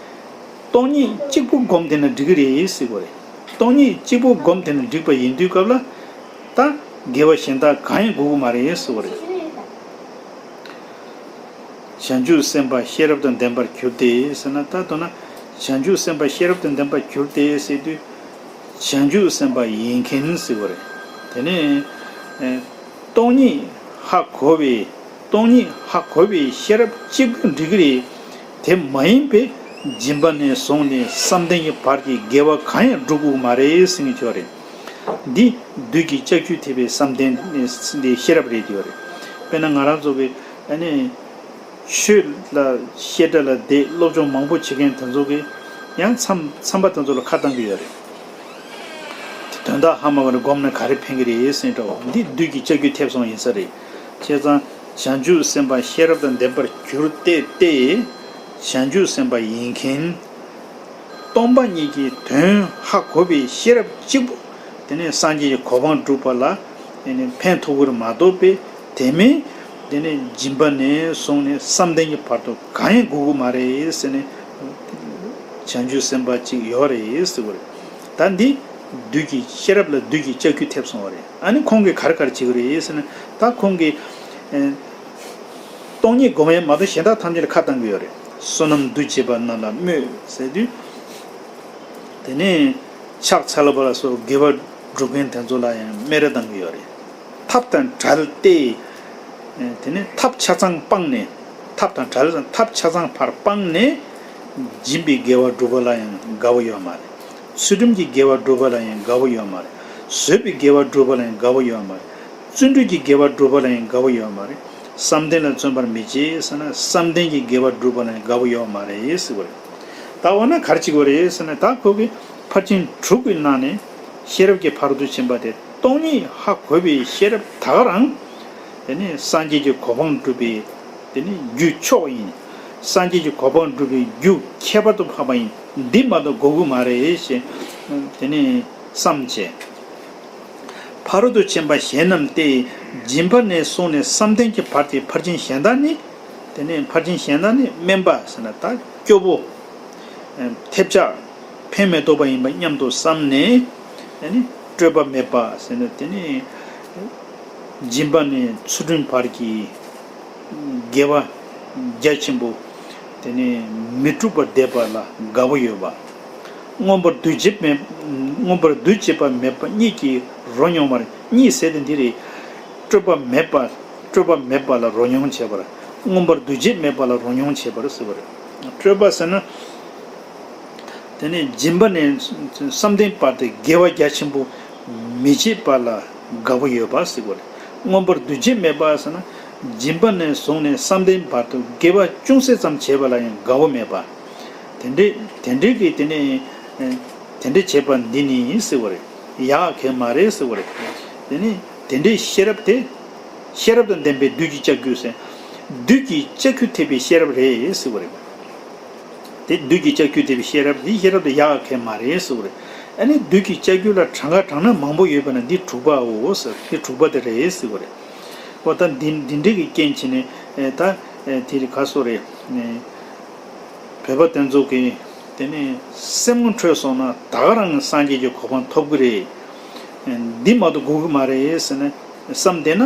སྟོང་ཉིད་གཅིག་པུ་སྒོམ་བསྡད་ན་འགྲིག་གི་རེད་ཟེར་བ་རེད། སྟོང་ཉིད་གཅིག་པུ་སྒོམ་བསྡད་ན་འགྲིག་པ་ཡིན་དུས་སྐབས་ལ། ད་དགེ་བ་གཞན་དག་གང་ཡང་དགོས་ཀྱི་མ་རེད་ཟེར་བ་རེད། བྱང་ཆུབ་སེམས་དཔའ་ཤེས་རབ་དང་ལྡན་པར་གྱུར་ཏེ་ཟེར་ན། ད་མདོར་ན་བྱང་ཆུབ་སེམས་དཔའ་ཤེས་རབ་དང་ལྡན་པར་གྱུར་ཏེ་ཟེར་དུས། བྱང་ཆུབ་སེམས་དཔའ་ཡིན་མཁན་ཟེར་བ་རེད། དེ་ནས་ཨེ་སྟོང་ཉིད་ཧ་གོ་བའི། སྟོང་ཉིད་ཧ་གོ་བའི་ཤེས་རབ་གཅིག་པུ་འགྲིག་གི་རེད། དེ་མ་ཡིན་པའི་སྦྱིན་པ་ནས་བཟུང་ནས་བསམ་གཏན་གྱི་བར་གྱི་དགེ་བ་གང་ཡང་སྒྲུབ་དགོས་མ་རེད་ཟེར་མཁན་ཅིག་ཡོད་རེད། འདི་བདུད་ཀྱི་ལྕགས་ཀྱུས་ཐེབས་པའི་བསམ་གཏན་འདི་ཤེས་རབ་རེད་ཡོད་རེད། དཔེར་ན་ང་རང་ཚོ་གི་ཨ་ནི་ཆོས་ལ་བཤད་གྲྭ་ལ་བསྡད། སློབ་སྦྱོང་མང་པོ་བྱེད་མཁན་དེ་ཚོ་གི་ཡང་མཚམས་མཚམས་པ་དེ་ཚོ་ལ་ཁ་བཏང་གི་ཡོད་རེད། དོན་དག་ཧ་མ་གོ་ན་སྒོམ་ན་ག་རེ་ཕན་གི་རེད་ཟེར་འདྲ་བོ། འདི་བདུད་ཀྱི་ལྕགས་ཀྱུས་ཐེབས་སོང་ཡིན་ས་རེད། བྱས་ཙང་བྱང་ཆུབ་སེམས་དཔའ་ཤེས་རབ་དང་ལྡན་པར་གྱུར་ཏེ་སྟེ། བྱང་ཆུབ་སེམས་དཔའ་ཡིན་མཁན། སྟོང་པ་ཉིད་ཀྱི་དོན་ཧ་གོ་བའི་ཤེས་རབ་གཅིག་པུ། དེ་ནས་སངས་རྒྱས་ཀྱི་གོ་འཕང་སྒྲུབ་པ་ལ་དེ་ནས་ཕན་ཐོགས་ཀྱི་རེད་མ་གཏོགས་པའི་དེ་མིན་ དེ་ནས་སྦྱིན་པ་ནས་བཟུང་ནས་བསམ་གཏན་གྱི་བར་དུ་གང་ཡང་དགོས་ཀྱི་མ་རེད་ཟེར་ནས། བྱང་ཆུབ་སེམས་དཔའ་གཅིག་ཡོད་རེད་ཟེར་བ་རེད། ད་འདི་བདུད་ཀྱི་ཤེས་རབ་ལ་བདུད་ཀྱི་ལྕགས་ཀྱུ་ཐེབས་སོང་བ་རེད། ཨ་ནི་ཁོང་གིས་ག་རེ་ག་རེ་བྱེད་ཀྱི་རེད་ཟེར་ན། ད་ཁོང་གིས་ཨེ་སྟོང་ཉིད་སྒོམ་ཡས་མ་གཏོགས་གཞན་དག་ཐམས་ཅད་ལ་ཁ་བཏང་གི་ཡོད་རེད། བསོད་ནམས་འདུ་བྱེད་པ་རྣམས་ལ་སྨོད་ཟེར་དུས། དེ་ནས་ཕྱག་འཚལ་བ་ལ་སོགས་དགེ་བ་སྒྲུབ་མཁན་དེ་ཚོ་ལ་ཡང་སྨད་ར་བཏང་གི་ཡོད་རེད། ཐབས་དང་བྲལ་ཏེ། དེ་ནས་ཐབས་ཆ་ཚང་སྤངས་ནས། ཐབས་དང་བྲལ་ཟེར་ན་ཐབས་ཆ་ཚང་ཕར་སྤངས་ནས། སྦྱིན་པའི་དགེ་བ་སྒྲུབ་པ་ལ་ཡང་དགའ་བོ་ཡོད་མ་རེད། ཚུལ་ཁྲིམས་ཀྱི་དགེ་བ་སྒྲུབ་པ་ལ་ཡང་དགའ་བོ་ཡོད་མ་རེད། བཟོད་པའི་དགེ་བ་སྒྲུབ་པ་ལ་ཡང་དགའ་བོ་ཡོད་མ་རེད། བརྩོན་འགྲུས་ཀྱི་དགེ་བ་སྒྲུབ་པ་ལ་ཡང་དགའ་བོ་ཡོད་མ་རེད། བསམ་གཏན་ལ་བརྩོན་པར་མི་བྱེད་ཟེར་ན་བསམ་གཏན་གྱི་དགེ་བ་སྒྲུབ་པ་ལ་ཡང་དགའ་བོ་ཡོད་མ་རེད་ཟེར་བ་རེད། ད་འོ་ན་ག་རེ་བྱེད་དགོས་རེད་ཟེར་ན། ད་ཁོ་གིས་ཕར་ཕྱིན་དྲུག་གི་ནང་ནས་ཤེས་རབ་ཀྱི་ཕ་རོལ་ཏུ་ཕྱིན་པ་དེ། སྟོང་ཉིད་ཧ་གོ་བའི་ཤེས་རབ་ད་ག་རང་། དེ་ནས་སངས་རྒྱས་ཀྱི་གོ་འཕང་སྒྲུབ་པའི་དེ་ནས་རྒྱུ་ཆོག་ཡིན། སངས་རྒྱས་ཀྱི་གོ་འཕང་སྒྲུབ་པའི་རྒྱུ་ཁྱད་པར་དུ་འཕགས་པ་ཡིན། འདི་མ་གཏོགས་དགོས་ཀྱི་མ་རེད་ཞེས་དེ་ནས་བསམ་བྱས། ཕ་རོལ་ཏུ་ཕྱིན་པ་གཞན་རྣམས་ཏེ། སྦྱིན་པ་ནས་བཟུང་ནས་བསམ་གཏན་གྱི་བར་ཏེ། ཕར་ཕྱིན་གཞན་དག་ནི། དེ་ནས་ཕར་ཕྱིན་གཞན་དག་ནི་དམན་པ་ཟེར་ན་ད་སྐྱོ་པོ། ཐེབས་ཆག་ཕན་མི་ཐོགས་པ་ཡིན་པ་སྙམ་དུ་བསམས་ནས། དེ་ནི་སྤྲོས་པ་མེད་པ་ཟེར་ན་དེ་ནི་སྦྱིན་པ་ནས་ཚུལ་ཁྲིམས་བར་གྱི་དགེ་བ་རྒྱ་ཆེན་པོ། དེ་ནས་མི་འཁྲུགས་པར་བསྡད་པ་ལ་དགའ་བོ་ཡོད་པ། མངོན་པར་འདུ་བྱེད་མེད། མངོན་པར་འདུ་བྱེད་པ་མེད་པ་གཉིད་ཀྱིས་རོ་མྱོང་བར། གཉིད་ཟེར་དེ་འདི་རེད། སྤྲོས་པ་མེད་པ། སྤྲོས་པ་མེད་པ་ལ་རོ་མྱོང་བྱེད་པར། མངོན་པར་འདུ་བྱེད་མེད་པ་ལ་རོ་མྱོང་བྱེད་པར་ཟེར་བ་རེད། སྤྲོས་པ་ཟེར་ན། དེ་ནས་སྦྱིན་པ་ནས་བསམ་གཏན་བར་དུ་དགེ་བ་རྒྱ་ཆེན་པོ་མི་བྱེད་པ་ལ་དགའ་བོ་ཡོད་པ་ཟེར་བ་རེད། མངོན་པར་འདུ་བྱེད་མེད་པ་ཟེར་ན། སྦྱིན་པ་ནས་བཟུང་ནས་བསམ་གཏན་བར་དུ་དགེ་བ་ཅུང་ཟད་ཙམ་བྱས་པ་ལ་ཡང་དགའ་བོ་མེད་པ། དེ་འདྲའི་དེ་འདྲའི་གི་དེ་ནས་དེ་འདྲའི་བྱེད་པ་འདི་ནི་ཟེར་བ་རེད། ཡག་གི་མ་རེད་ཟེར་བ་རེད། དེ་ནས་དེ་འདྲའི་ཤེས་རབ་དེ། ཤེས་རབ་དང་ལྡན་པའི་བདུད་ཀྱི་ལྕགས་ཀྱུ་ཟེར། བདུད་ཀྱི་ལྕགས་ཀྱུ་ཐེབས་པའི་ཤེས་རབ་རེད་ཟེར་བ་རེད། དེ་བདུད་ཀྱི་ལྕགས་ཀྱུ་ཐེབས་པའི་ཤེས་རབ་དེ་ཤེས་རབ་དེ་ཡག་གི་མ་རེད་ཟེར་བ་རེད། ཨ་ནི་བདུད་ཀྱི་ལྕགས་ཀྱུ་ལ་གྲངས་ཀ་དྲངས་ན་མང་པོ་ཡོད་པ་ན་འདི་དྲུག་པའོ་ཟེར། འདི་དྲུག་པ་དེ་རེད་ཟེར་བ་རེད། འོ་ད་འདི་འདི་འདྲའི་གི་རྐྱེན་བྱས་ནས་ད་དེ་རིགས་ག་སོ་རེད། བོད་པ་དེ་ཚོ་གིས་དེ་ནས་སེམས་ངོ་འཕྲོད་སོང་ན་ད་ག་རང་སངས་རྒྱས་ཀྱི་གོ་འཕང་ཐོབ་ཀྱི་རེད། འདི་མ་གཏོགས་དགོས་ཀྱི་མ་རེད་ཟེར་ནས་བསམ་བསྡད་ན།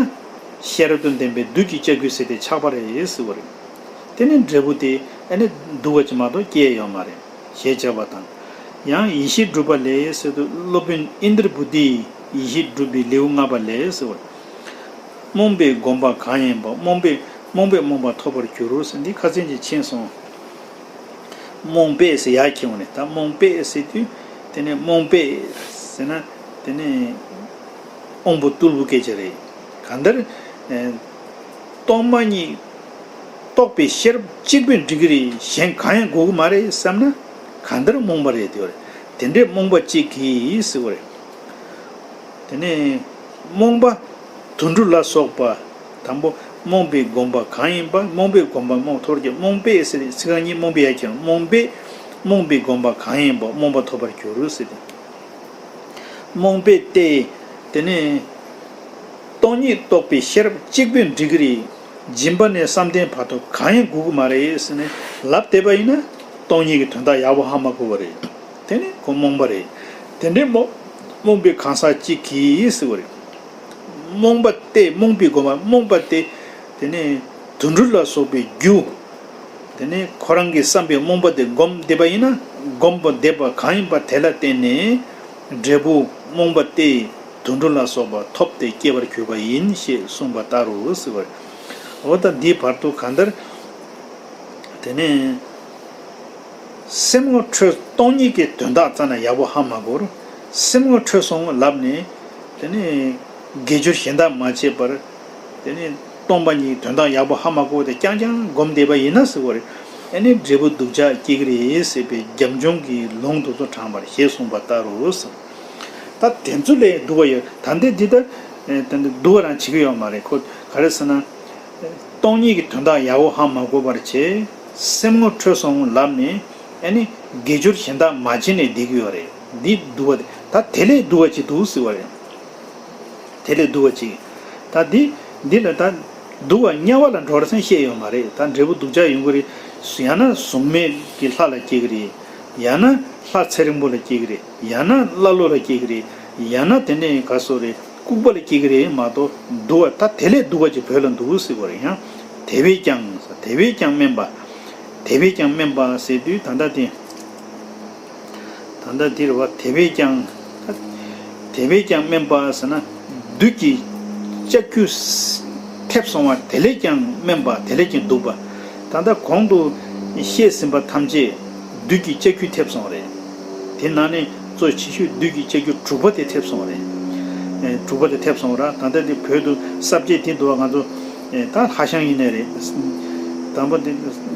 ཤེས་རབ་དང་ལྡན་པའི་བདུད་ཀྱི་ལྕགས་ཀྱུ་ཟེར་དེ་ཆགས་པ་རེད་ཟེར་བ་རེད། དེ་ནས་འབྲས་བུ་དེ་ཨ་ནི་སྡུག་པ་ཅིག་མ་གཏོགས་སྐྱེ་ཡོད་མ་རེད། ཞེས་བྱ་བ་དང་། ཡང་ཡེ་ཤེས་སྒྲུབ་པ་ལས་ཟེར་དུས་སློབ་དཔོན་ཨིནྡྲ་བྷུ་ཏིས་ཡེ་ཤེས་སྒྲུབ་པའི་ལེའུ་ལྔ་པ་ལས་ཟེར་བ་རེད། རྨོངས་པས་བསྒོམས་པ་གང་ཡིན་པ། རྨོངས་པས་རྨོངས་པས་རྨོངས་པ་ཐོབ་པར་འགྱུར་རོ་ཟེར། འདི་ཁ་སང་ཅིག་ཕྱིན་སོང་། རྨོངས་པས་ཟེར་ཡར་འཁྱེར་འོང་ནས། ད་རྨོངས་པས་ཟེར་དུས་དེ་ནས་རྨོངས་པས་ཟེར་ན་དེ་ནས་དབང་པོ་རྟུལ་པོ་སྐད་ཆ་རེད། གང་ལྟར་ཨེ་སྟོང་པ་ཉིད་རྟོགས་པའི་ཤེས་རབ་གཅིག་པོས་འགྲིག་གི་རེད། གཞན་གང་ཡང་དགོས་ཀྱི་མ་རེད་བསམ་ན་གང་ལྟར་རྨོངས་པ་རེད། དེ་བ་རེད། དེ་འདྲའི་རྨོངས་པ་གཅིག་གིས་ཟེར་བ་རེད། དེ་ནས་རྨོངས་པ་དུད་འགྲོ་ལ་སོགས་པ། དང་པོ་རྨོངས་པས་བསྒོམས་པ་གང་ཡིན་པ། རྨོངས་པས་བསྒོམས་པ་རྨོངས་ཐོབ་ཀྱི། རྨོངས་པས་ཟེར་ཚིག་རྐང་གཉིས་རྨོངས་པས་ཡར་འཁྱེར། རྨོངས་པས་རྨོངས་པས་བསྒོམས་པ་གང་ཡིན་པ། རྨོངས་པ་ཐོབ་པར་འགྱུར་ཟེར་ཏེ། རྨོངས་པས་ཏེ། དེ་ནས་སྟོང་ཉིད་རྟོགས་པའི་ཤེས་རབ་གཅིག་པོས་འགྲིག་གི་རེད། སྦྱིན་པ་ནས་བསམ་གཏན་བར་དུ་གང་ཡང་དགོས་ཀྱི་མ་རེད་ཟེར་ནས་ལབ་བསྡད་པ་ཡིན་ན་སྟོང་ཉིད་ཀྱི་དོན་དག་ཡག་པོ་ཧ་མ་གོ་བ་རེད། དེ་ནི་ཁོ་རྨོངས་པ་རེད། དེ་འདྲའི་རྨོངས་རྨོངས་པའི་གང་ཟག་གཅིག་གིས་ཟེར་བ་རེད། རྨོངས་པ་སྟེ་རྨོངས་པས་བསྒོམས་པ་རྨོངས་པ་སྟེ། དེ་ནས་དུད་འགྲོ་ལ་སོགས་པའི་རྒྱུ། དེ་ནས་ཁོ་རང་གི་བསམ་པའི་རྨོངས་པ་དེ་བསྒོམས་བསྡད་པ་ཡིན་ན། བསྒོམས་པ་བསྡད་པ་གང་ཡིན་པ་དེ་ལ་བརྟེན་ནས་འབྲས་བུ་རྨོངས་པ་སྟེ་དུད་འགྲོ་ལ་སོགས་པ་ཐོབ་སྟེ་སྐྱེ་བར་གྱུར་པ་ཡིན་ཞེས་གསུངས་པ་ལྟར་རོ་ཟེར་བ་རེད། འོ་ད་འདིའི་བར་དུ་གང་ལྟར། དེ་ནས་སེམས་ངོ་འཕྲོད། སྟོང་ཉིད་ཀྱི་དོན་དག་རྩ་ནས་ཡག་པོ་ཧ་མ་གོ་རུང་། སེམས་ངོ་འཕྲོད་སོང་ལབ་ནས། དེ་ནས་དགེ་སྦྱོར་གཞན་དག་མ་བྱས་པར། དེ་ནས་སྟོང་པ་ཉིད་དོན་དག་ཡག་པོ་ཧ་མ་གོ་བ་དེ་རྐྱང་རྐྱང་བསྒོམས་བསྡད་པ་ཡིན་ན་ཟེར་བ་རེད། ཨ་ནི་འབྲས་བུ་སྡུག་ཅག་སྐྱེ་གི་རེད་ཟེར་བའི་རྒྱབ་ལྗོངས་ཀྱི་ལུང་དེ་ཚོ་དྲངས་པར་ཞེས་གསུངས་པ་ལྟར་རོ་ཟེར། ད་དེ་ཚོ་ལས་སྡུག་པ་ཡོད། ད་འདི་འདི་ལྟར་ཨེ་ད་འདི་སྡུག་པ་རང་བྱེད་ཀྱི་ཡོད་མ་རེད། ཁོ་ག་རེ་ཟེར་ན། སྟོང་ཉིད་ཀྱི་དོན་དག་ཡག་པོ་ཧ་མ་གོ་བར་བྱས། སེམས་ངོ་འཕྲོད་སོང་ལབ་ནས་ཨ་ནི་དགེ་སྦྱོར་གཞན་དག་མ་བྱས་ནས་བསྡད་ཀྱི་ཡོད་རེད། འདི་སྡུག་པ་དེ། ད་དེ་ལས་སྡུག་པ་ཅིག་འདུག་ཟེར་བ་རེད། དེ་ལས་སྡུག་པ་ཅིག་ད་འདི་འདི་ལ་ད་ སྡུག་པ་དམྱལ་བ་ལ་འགྲོ་བར་སེམས་བཤད་ཡོད་མ་རེད། ད་འབྲས་བུ་སྡུག་ཅག་ཡོང་གི་རེད། ཡང་ན་གཟུགས་མེད་ཀྱི་ལྷ་ལ་སྐྱེ་གི་རེད། ཡང་ན་ལྷ་ཚེ་རིང་པོ་ལ་སྐྱེ་གི་རེད། ཡང་ན་ཀླ་ཀློ་ལ་སྐྱེ་གི་རེད། ཡང་ན་དེ་ནས་ག་སོ་རེད། ལྐུགས་པ་ལ་སྐྱེ་གི་རེད་མ་གཏོགས་སྡུག་པ་ད་དེ་ལས་སྡུག་པ་ཅིག་བོད་ལ་འདུག་ཟེར་བ་རེད། ཡང་དེ་བས་ཀྱང་དེ་བས་ཀྱང་དམན་པ། དེ་བས་ཀྱང་དམན་པ་ཟེར་དུས་ད་ལྟ་དེ། ད་ལྟ་འདིར་བ་དེ་བས་ཀྱང་། དེ་བས་ཀྱང་དམན་པ་ཟེར་ན། བདུད་ཀྱི་ལྕགས་ཀྱུས་ཐེབས་སོང་བ་དེ་ལས་ཀྱང་དམན་པ་དེ་ལས་ཀྱང་སྡུག་པ། ད་ལྟ་གོང་དུ་བཤད་ཟིན་པ་ཐམས་ཅད་བདུད་ཀྱི་ལྕགས་ཀྱུས་ཐེབས་སོང་བ་རེད། དེ་ནང་ནས་གཙོ་ཆེ་ཤོས་བདུད་ཀྱི་ལྕགས་ཀྱུ་དྲུག་པ་དེ་ཐེབས་སོང་བ་རེད། ཨེ། དྲུག་པ་དེ་ཐེབས་སོང་བ་ར། ད་ལྟ་འདི་བོད་དུ་ས་བཅད་དེ་འདུག་བ་ང་ཚོ། ཨེ། ད་ཧྭ་ཤང་ཡིན་ནའི་རེད། དང་པོ་འདི།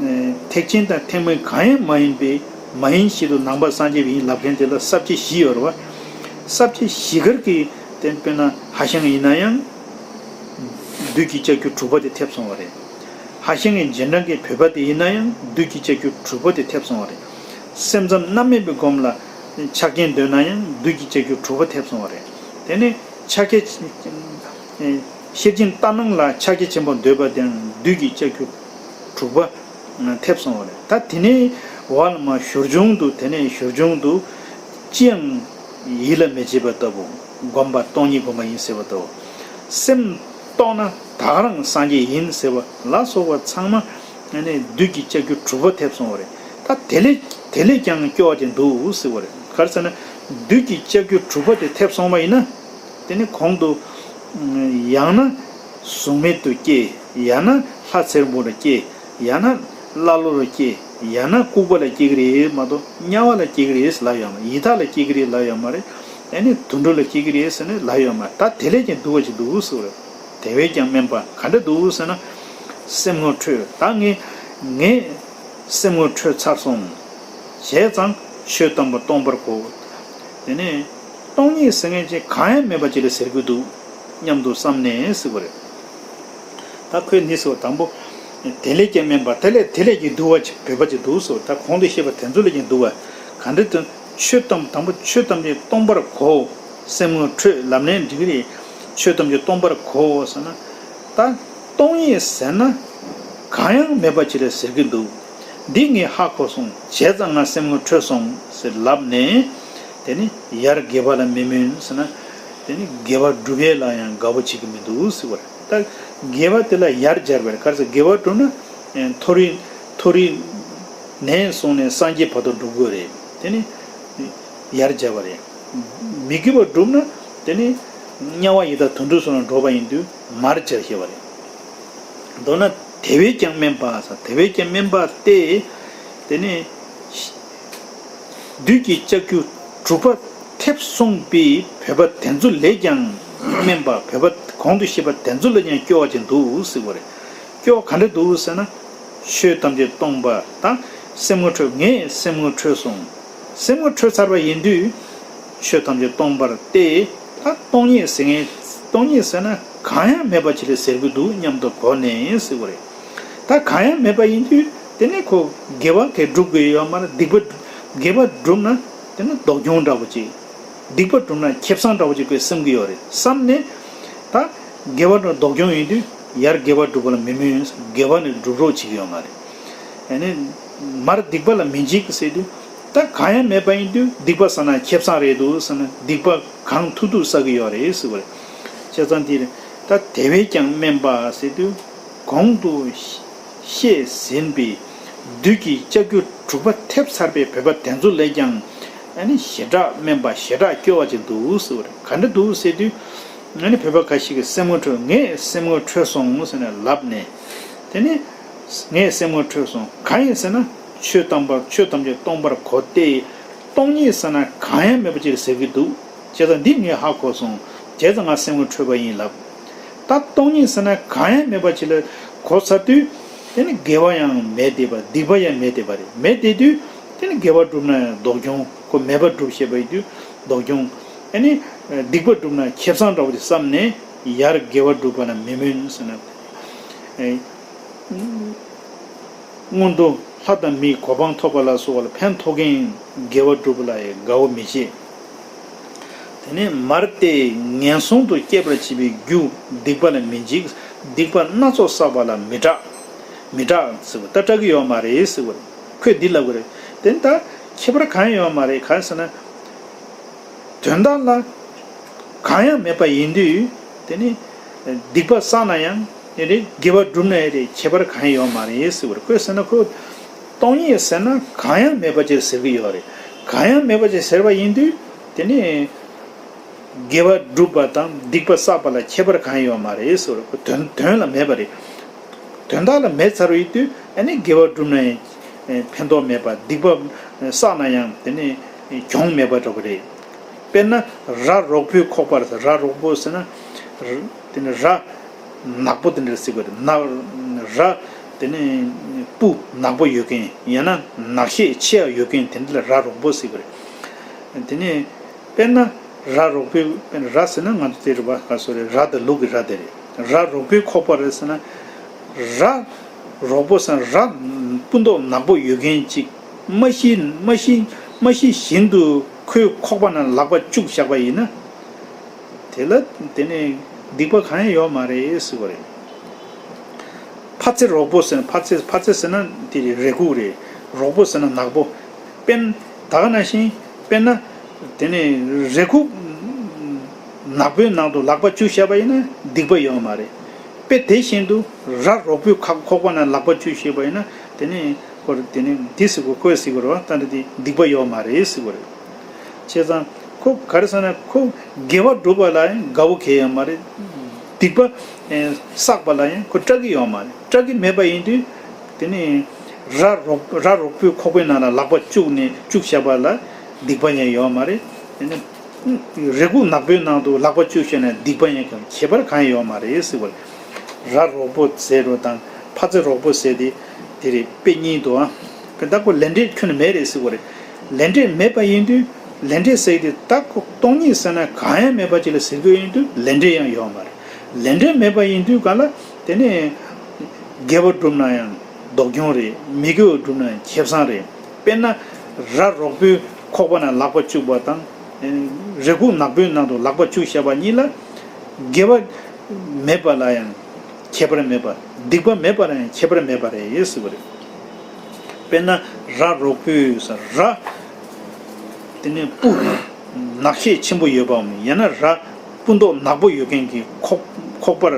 ཨེ། ཐེག་ཆེན་དང་ཐེག་དམན་གང་ཡང་མ་ཡིན་པའི། མ་ཡིན་ཞིག་ཏུ་ནང་པ་སངས་རྒྱས་པ་ཡིན་ལབ་མཁན་དེ་ལ་ས་བཅད་བཞི་ཡོད་རེད་བ། ས་བཅད་བཞི་ཀར་གྱི་དེ་དཔེར་ན་ཧྭ་ཤང་ཡིན་ན་ཡང་། བདུད་ཀྱི་ལྕགས་ཀྱུ་དྲུག་པ་དེ་ཐེབས་སོང་བ་རེད། ཧྭ་ཤང་གི་རྗེས་འབྲང་གི་བོད་པ་དེ་ཡིན་ན་ཡང་བདུད་ཀྱི་ལྕགས་ཀྱུ་དྲུག་པ་དེ་ཐེབས་སོང་བ་རེད། སེམས་ཙམ་རྣམ་སྨིན་པའི་སྒོམ་ལ་ཆགས་རྐྱེན་འདོད་ན་ཡང་བདུད་ཀྱི་ལྕགས་ཀྱུ་དྲུག་པ་ཐེབས་སོང་བ་རེད། དེ་ནས་ཕྱག་རྒྱ། ཤེར་ཕྱིན་ལྟར་སྣང་ལ་ཕྱག་རྒྱ་ཆེན་པོ་འདོད་པ་དེའང་བདུད་ཀྱི་ལྕགས་ཀྱུ་དྲུག་པ། ཐེབས་སོང་བ་རེད། ད་དེ་ནས་འོག་ལ་མ་ཞུར་བྱུང་དུ་དེ་ནས་ཞུར་བྱུང་དུ་ཅི་ཡང་ཡིད་ལ་མི་བྱེད་པ་ལྟ་བུ། སྒོམ་པ་སྟོང་ཉིད་སྒོམ་པ་ཡིན་ཟེར་བ་ལྟ་བུ། སེམས་རྟོགས་ན་ད་ག་རང་སངས་རྒྱས་ཡིན་ཟེར་བ་ལ་སོགས་པ་ཚང་མ་ཨ་ནི་བདུད་ཀྱི་ལྕགས་ཀྱུ་དྲུག་པ་ཐེབས་སོང་བ་རེད། ད་དེ་ལས་དེ་ལས་ཀྱང་སྐྱོ་བ་ཅིག་འདུག་ཟེར་བ་རེད། ག་རེ་ཟེར་ན་བདུད་ཀྱི་ལྕགས་ཀྱུ་དྲུག་པ་དེ་ཐེབས་སོང་བ་ཡིན་ན། དེ་ནི་གོང་དུ། ཡང་ན་གཟུགས་མེད་དུ་སྐྱེ། ཡང་ན་ལྷ་ཚེ་རིང་པོ་ལ་སྐྱེ། ཡང་ན་ཀླ་ཀློ་ལ་སྐྱེ། ཡང་ན་ལྐུགས་པ་ལ་སྐྱེ་གི་རེད་མ་གཏོགས་དམྱལ་བ་ལ་སྐྱེ་གི་རེད་ཟེར་ལབ་ཡོད་མ་རེད། ཡི་དྭགས་ལ་སྐྱེ་གི་རེད་ལབ་ཡོད་མ་རེད། ཨ་ནི་དུད་འགྲོ་ལ་སྐྱེ་གི་རེད་ཟེར་ནས་ལབ་ཡོད་མ་རེད། ད་དེ་ལས་ཀྱང་སྡུག་པ་ཅིག་འདུག་ཟེར་བ་རེད། དེ་བས་ཀྱང་དམན་པ་ག་འདྲ་འདུག་ཟེར་ན། སེམས་ངོ་འཕྲོད་ད་ངས་ངས་སེམས་ངོ་འཕྲོད་ཚར་སོང་། བྱས་ཙང་ཆོས་དམ་པ་སྟོང་པར་གོ། དེ་ནས་སྟོང་ཉིད་ཟེར་མཁན་ཅིག་གང་ཡང་མེད་པ་ཅིག་ལ་ཟེར་གྱི་འདུག་སྙམ་དུ་བསམ་ནས་ཟེར་བ་རེད། ད་ཁོས་འདི་ཟེར་བ་དང་པོ། དེ་ལས་ཀྱང་དམན་པ་དེ་ལས་དེ་ལས་ཀྱང་སྡུག་པ་ཅིག་བོད་པ་ཅིག་འདུག་ཟེར་བ། ད་གོང་དུ་བཤད་པ་དེ་ཚོ་ལས་ཀྱང་སྡུག་པ་ག་འདྲ་དུ། ཆོས་དམ་དང་པོ་ཆོས་ཐམས་ཅད་སྟོང་པར་གོ། སེམས་ངོ་འཕྲོད་ལབ་ནས་འགྲིག་གི་རེད། ཆོས་ཐམས་ཅད་སྟོང་པར་གོ་ཟེར་ན། ད་སྟོང་ཉིད་ཟེར་ན་གང་ཡང་མེད་པ་ཅིག་ལ་ཟེར་གྱི་འདུག་འདི་ངས་ཧ་གོ་སོང་། བྱས་ཙང་ང་སེམས་ངོ་འཕྲོད་སོང་ཟེར་ལབ་ནས། དེ་ནི་ཡར་དགེ་བ་ལ་མི་སྨོན་ཟེར་ན། དེ་ནི་དགེ་བ་སྒྲུབ་ཡས་ལ་ཡང་དགའ་བོ་བྱེད་ཀྱི་མི་འདུག་ཟེར་བ་རེད། ད་དགེ་བ་དེ་ལ་ཡར་སྦྱར་བ་རེད། ག་རེ་ཟེར་དགེ་བ་སྒྲུབ་ན། མཐོ་རིས་མཐོ་རིས་ནས་བཟུང་ནས་སངས་རྒྱས་བར་དུ་སྒྲུབ་དགོས་རེད། དེ་ནི་ཡར་སྦྱར་བ་རེད། མི་དགེ་བ་བསྒྲུབ་ན་དེ་ནི་དམྱལ་བ་ཡི་དྭགས་དུད་འགྲོ་སོགས་ལ་འགྲོ་བ་ཡིན་དུས་མར་སྦྱར་ཞེས་པ་རེད། མདོར་ན་དེ་བས་ཀྱང་དམན་པ་ཟེར། དེ་བས་ཀྱང་དམན་པ་སྟེ། དེ་ནི་བདུད་ཀྱི་ལྕགས་ཀྱུ་དྲུག་པ་ཐེབས་སོང་པའི་བོད་པ་དེ་ཚོ་ལས་ཀྱང་དམན་པ། བོད་པ་གོང་དུ་བཤད་པ་དེ་ཚོ་ལས་ཀྱང་སྐྱོ་བ་ཅིག་འདུག་ཟེར་བ་རེད། སྐྱོ་བ་ག་འདྲ་འདུག་ཟེར་ན། ཆོས་ཐམས་ཅད་སྟོང་པ་དང་སེམས་ངོ་འཕྲོད། ངས་སེམས་ངོ་འཕྲོད་སོང་། སེམས་ངོ་འཕྲོད་ཚར་བ་ཡིན་དུས། ཆོས་ཐམས་ཅད་སྟོང་པར་ཏེ། ད་སྟོང་ཉིད་ཟེར་མཁན། སྟོང་ཉིད་ཟེར་ན་གང་ཡང་མེད་པ་ཅིག་ལ་ཟེར་གྱི་འདུག་སྙམ་དུ་གོ་ནས་ཟེར་བ་རེད། ད་གང་ཡང་མེད་པ་ཡིན་དུས་དེ་ནས་ཁོ་དགེ་བ་གས་སྒྲུབ་དགོས་ཡོད་མ་རེད། སྡིག་པ། དགེ་བ་བསྒྲུབ་ན་དེ་ནི་སྡུག་གྱོང་འདྲ་པོ་ཅིག་སྡིག་པ་བསྒྲུབ་ན་ཁེ་བཟང་འདྲ་པོ་ཅིག་དགོས་བསམ་གྱི་ཡོད་རེད་བསམ་ནས། ད་དགེ་བ་འདྲ་སྡུག་གྱོང་ཡིན་དུས་ཡར་དགེ་བ་སྒྲུབ་པ་ལ་མི་མོས། དགེ་བ་ནི་སྒྲུབ་རོགས་བྱེད་ཀྱི་ཡོད་མ་རེད། ཨ་ནི་མར་སྡིག་པ་ལ་མི་འཇིགས་ཟེར་དུས། ད་གང་ཡང་མེད་པ་ཡིན་དུས་སྡིག་པ་བསགས་ན་ཁེ་བཟང་རེད་འདུག་བསམ་ན་སྡིག་པ་གང་ཐུབ་ཐུབ་བསགས་ཀྱི་ཡོད་རེད་ཟེར་བ་རེད། བྱས་ཙང་དེ་རེད། ད་དེ་བས་ཀྱང་དམན་པ་ཟེར་དུས། གོང་དུ་བཤད་ཟིན་པའི་བདུད་ཀྱི་ལྕགས་ཀྱུ་དྲུག་པ་ཐེབས་ཚར་བའི་བོད་པ་དེ་ཚོ་ལས་ཀྱང་ཨ་ནི་ཞེ་དྲག་དམན་པ། ཞེ་དྲག་སྐྱོ་བ་ཅིག་འདུག་ཟེར་བ་རེད། ག་འདྲ་འདུག་ཟེར་དུས། ཨ་ནི་བོད་པ་ཁ་ཤས་ཀྱིས་སེམས་ངོ་འཕྲོད། ངས་སེམས་ངོ་འཕྲོད་སོང་ཟེར་ནས་ལབ་ནས། དེ་ནས་ངས་སེམས་ངོ་འཕྲོད་སོང་གང་ཡིན་ཟེར་ན། ཆོས་དམ་པ། ཆོས་ཐམས་ཅད་སྟོང་པར་གོ་སྟེ། སྟོང་ཉིད་ཟེར་ན་གང་ཡང་མེད་པ་ཅིག་ཟེར་གྱི་འདུག་བྱས་ཙང་འདི་ངས་ཧ་གོ་སོང་། བྱས་ཙང་ང་སེམས་ངོ་འཕྲོད་པ་ཡིན་ལབ། ད་སྟོང་ཉིད་ཟེར་ན་གང་ཡང་མེད་པ་ཅིག་ལ་གོ་ཚར་དུས། དེ་ནི་དགེ་བ་ཡང་མེད་བསྡད་པ། སྡིག་པ་ཡང་མེད་བསྡད་པ་རེད། མེད་བསྡད་དུས་དེ་ནི་དགེ་བ་བསྒྲུབ་ན་ཡང་སྡུག་གྱོང་། ཁོ་མེད་པ་སྒྲུབ་ཤེས་པ་ཡིན་དུས་སྡུག་གྱོང་། ཨ་ནི་སྡིག་པ་བསྒྲུབ་ན་ཁེ་བཟང་འདྲ་པོ་ཅིག་བསམ་ནས་ཡར་དགེ་བ་སྒྲུབ་པ་ལ་མི་མོས་ཟེར་ན། མངོན་མཐོ་ལྷ་དང་མིའི་གོ་འཕང་ཐོབ་པ་ལ་སོགས་པ་ལ་ཕན་ཐོགས་མཁན་དགེ་བ་སྒྲུབ་པ་ལ་ཡང་དགའ་བོ་མི་བྱེད། དེ་ནས་མར་སྟེ་ངན་སོང་དུ་སྐྱེད་པར་བྱེད་པའི་རྒྱུ་སྡིག་པ་ལ་མི་འཇིགས། སྡིག་པ་སྣ་ཚོགས་བསགས་པ་ལ་མི་སྐྲག་མི་སྐྲག་ཟེར་བ་ད་སྐྲག་གི་ཡོད་མ་རེད་ཟེར་བ་ཁོས་འདི་ལབ་གི་རེད། དེ་ནི་ད་ཁྱད་པར་གང་ཡང་ཡོད་མ་རེད། གང་ཟེར་ན། དོན་དག་ལ་གང་ཡང་མེད་པ་ཡིན་དུས་དེ་ནི་སྡིག་པ་བསགས་ན་ཡང་དེ་ནི་དགེ་བ་བསྒྲུབས་ན་ཡང་རེད། ཁྱད་པར་གང་ཡང་ཡོད་མ་རེད་ཟེར་བ་རེད། ཁོས་ཟེར་ན་ཁོ་སྟོང་ཉིད་ཟེར་ན་གང་ཡང་མེད་པ་ཅིག་ཟེར་གི་ཡོད་རེད། གང་ཡང་མེད་པ་ཅིག་ཟེར་བ་ཡིན་དུས་དེ་ནི། དགེ་བ་བསྒྲུབ་པ་དང་སྡིག་པ་བསགས་པ་ལ་ཁྱད་པར་གང་ཡང་ཡོད་མ་རེད་ཟེར་བ་དོན་དོན་ལ་མེད་པ་རེད། དོན་དག་ལ་མེད་ཚར་བའི་དུས་ཨ་ནི་དགེ་བ་བསྒྲུབས་ན་ཡང་ཕན་ཐོགས་མེད་པ། སྡིག་པ་བསགས་ན་ཡང་དེ་ནི་གྱོང་མེད་པ་འགྲོ་གི་རེད། དཔེར་ན་ར་རོག་པོའི་ཁོག་པ་རེད། ར་རོག་པོ་ཟེར་ན་དེ་ནི་ར་ནག་པོ་དེ་འདྲ་ཟེར་གི་རེད། ན་ར་དེ་ནི་སྤུ་ནག་པོ་ཡོད་མཁན་ཡང་ན་ནག་ཤས་ཆེ་བ་ཡོད་མཁན་དེ་འདྲ་ལ་ར་རོག་པོ་ཟེར་གི་རེད། དེ་ནི། དཔེར་ན། ར་རོག་པོའི་དཔེར་ན་ར་ཟེར་ན་ང་ཚོ་དེ་རེད་པ། ག་སོ་རེད། ར་དང་ལུག་གི་ར་དེ་རེད། ར་རོག་པོའི་ཁོག་པ་རེད་ཟེར་ན། ར་རོག་པོ་ཟེར་ན་ར་སྤུ་མདོག་ནག་པོ་ཡོད་མཁན་ཅིག་མ་ཤི་མ་ཤི་མ་ཤི་བཞིན་དུ་ཁོའི་ཁོག་པ་ནང་ལག་པ་བཅུག་བཞག་པ་ཡིན་ན། དེ་ལ་དེ་ནི་སྡིག་པ་གང་ཡང་ཡོད་མ་རེད་ཟེར་བ་རེད། ཕ་ཚེ་རོག་པོ་ཟེར་ན་ཕ་ཚེ་ཕ་ཚེ་ཟེར་ན་དེ་རེད། རེ་ཁུག་རེད། རོག་པོ་ཟེར་ན་ནག་པོ། དཔེར་ན་ད་ག་ནང་བཞིན་དཔེར་ན། དེ་ནས་རེ་ཁུག་ནག་པོའི་ནང་དུ་ལག་པ་བཅུག་བཞག་པ་ཡིན་ན་སྡིག་པ་ཡོད་མ་རེད། དཔེ་དེ་བཞིན་དུ་ར་རོག་པོའི་ཁ་ཁོག་པ་ན་ལག་པ་བཅུག་བཞག་པ་ཡིན་ན་དེ་ནས་ཁོ་དེ་ནས་འདི་ཟེར་དགོས་ཁོས་ཟེར་དགོས་རེད་པ། ད་ནི་དེ་སྡིག་པ་ཡོད་མ་རེད་ཟེར་དགོས་རེད། བྱས་ཙང་ཁོ་ག་རེ་ཟེར་ན་ཁོ་དགེ་བ་སྒྲུབ་པ་ལ་ཡང་དགའ་བོ་གལ་ཡོད་མ་རེད། སྡིག་པ་བསགས་པ་ལ་ཡང་ཁོ་སྐྲག་གི་ཡོད་མ་རེད། སྐྲག་གི་མེད་པ་ཡིན་དུས། དེ་ནས་ར་རོག་ར་རོག་པོའི་ཁོག་པའི་ནང་ལ་ལག་པ་བཅུག་ནས་བཅུག་བཞག་པ་ལ་སྡིག་པ་ཡང་ཡོད་མ་རེད། དེ་ནས་རེ་ཁུག་ནག་པོའི་ནང་དུ་ལག་པ་བཅུག་བཞག་ན་སྡིག་པ་ཡང་ཁྱད་པར་གང་ཡང་ཡོད་མ་རེད་ཟེར་བ་རེད། ར་རོག་པོ་ཟེར་རོ་དང་ཕ་ཚེ་རོག་པོ་ཟེར་དེ་དེ་རེད། དཔེ་གཉིས་འདུག་ཨ། དཔེ་ད་ཁོ་ལས་འབྲས་ཁྱོན་ནས་མེད་རེད་ཟེར་བ་རེད། ལས་འབྲས་མེད་པ་ཡིན་དུས་ལས་འབྲས་ཟེར་དེ་ད་ཁོ་སྟོང་ཉིད་ཟེར་ན་གང་ཡང་མེད་པ་ཅིག་ལ་ཟེར་དགོས་ཡིན་དུས་ལས་འབྲས་ཡང་ཡོད་མ་རེད། ལས་འབྲས་མེད་པ་ཡིན་དུས་ག་ལ་དེ་ནས་དགེ་བ་བསྒྲུབ་ན་ཡང་སྡུག་གྱོང་རེད། མི་དགེ་བ་བསྒྲུབ་ན་ཡང་ཁེ་བཟང་རེད། དཔེར་ན་ར་རོག་པོའི་ཁོག་པ་ན་ལག་པ་བཅུག་པ་དང་རེ་ཁུག་ནག་པོའི་ནང་དུ་ལག་པ་བཅུག་བཞག་པ་གཉིས་ལ་དགེ་བ་མེད་པ་ལ་ཡང་ཁྱད་པར་མེད་པ། སྡིག་པ་མེད་པ་ལ་ཡང་ཁྱད་པར་མེད་པ་རེད་ཟེར་བ་རེད། དཔེར་ན་ར་རོག་པོའི་ས་ར། དེ་ནས་སྤུ་ནག་ཤས་ཆེན་པོ་ཡོད་པའམ་ཡང་ན་ར་སྤུ་མདོག་ནག་པོ་ཡོད་མཁན་གྱི་ཁོག་ཁོག་པར་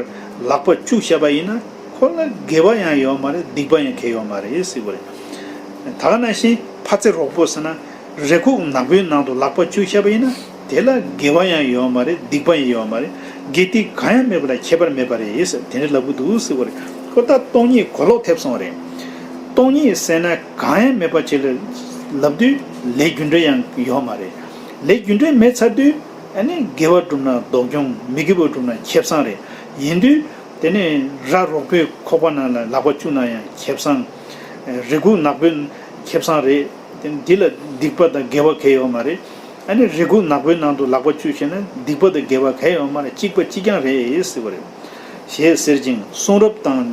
ལག་པ་བཅུག་བཞག་པ་ཡིན་ན་ཁོ་ལ་དགེ་བ་ཡང་ཡོད་མ་རེད། སྡིག་པ་ཡང་གང་ཡང་ཡོད་མ་རེད་ཟེར་བ་རེད། ད་ག་ནང་བཞིན་ཕ་ཚེ་རོག་པོ་ཟེར་ན་རེ་ཁུག་ནག་པོའི་ནང་དུ་ལག་པ་བཅུག་བཞག་པ་ཡིན་ན་དེ་ལ་དགེ་བ་ཡང་ཡོད་མ་རེད། སྡིག་པ་ཡང་ཡོད་མ་རེད། དགེ་སྡིག་གང་ཡང་མེད་པ་ལ་ཁྱད་པར་མེད་པ་རེད་ཟེར་དེ་འདྲ་ལབ་གི་འདུག་ཟེར་བ་རེད། ཁོ་ད་སྟོང་ཉིད་གོ་ལོག་ཐེབས་སོང་བ་རེད། སྟོང་ཉིད་ཟེར་ན་གང་ཡང་མེད་པ་ཅིག་ལ་ལབ་དུས་ལས་རྒྱུ་འབྲས་ཡང་ཡོད་མ་རེད། ལས་རྒྱུ་འབྲས་མེད་ཚར་དུས་ཨ་ནི་དགེ་བ་བསྒྲུབ་ན་སྡུག་གྱོང་། མི་དགེ་བ་བསྒྲུབ་ན་ཁེ་བཟང་རེད། ཡིན་དུས་དེ་ནས་ར་རོག་པོའི་ཁོག་པ་ནང་ལ་ལག་པ་བཅུག་ན་ཡང་ཁེ་བཟང་། རེ་ཁུག་ནག་པོའི་ཁེ་བཟང་རེད། དེ་འདི་ལ་སྡིག་པ་དང་དགེ་བ་གང་ཡང་ཡོད་མ་རེད། ཨ་ནི་རེ་ཁུག་ནག་པོའི་ནང་དུ་ལག་པ་བཅུག་བྱས་ན་སྡིག་པ་དང་དགེ་བ་གང་ཡང་ཡོད་མ་རེད། གཅིག་པ་གཅིག་རྐྱང་རེད་ཟེར་བ་རེད། ཞེས་ཟེར་ཅིང་གསུང་རབ་དང་།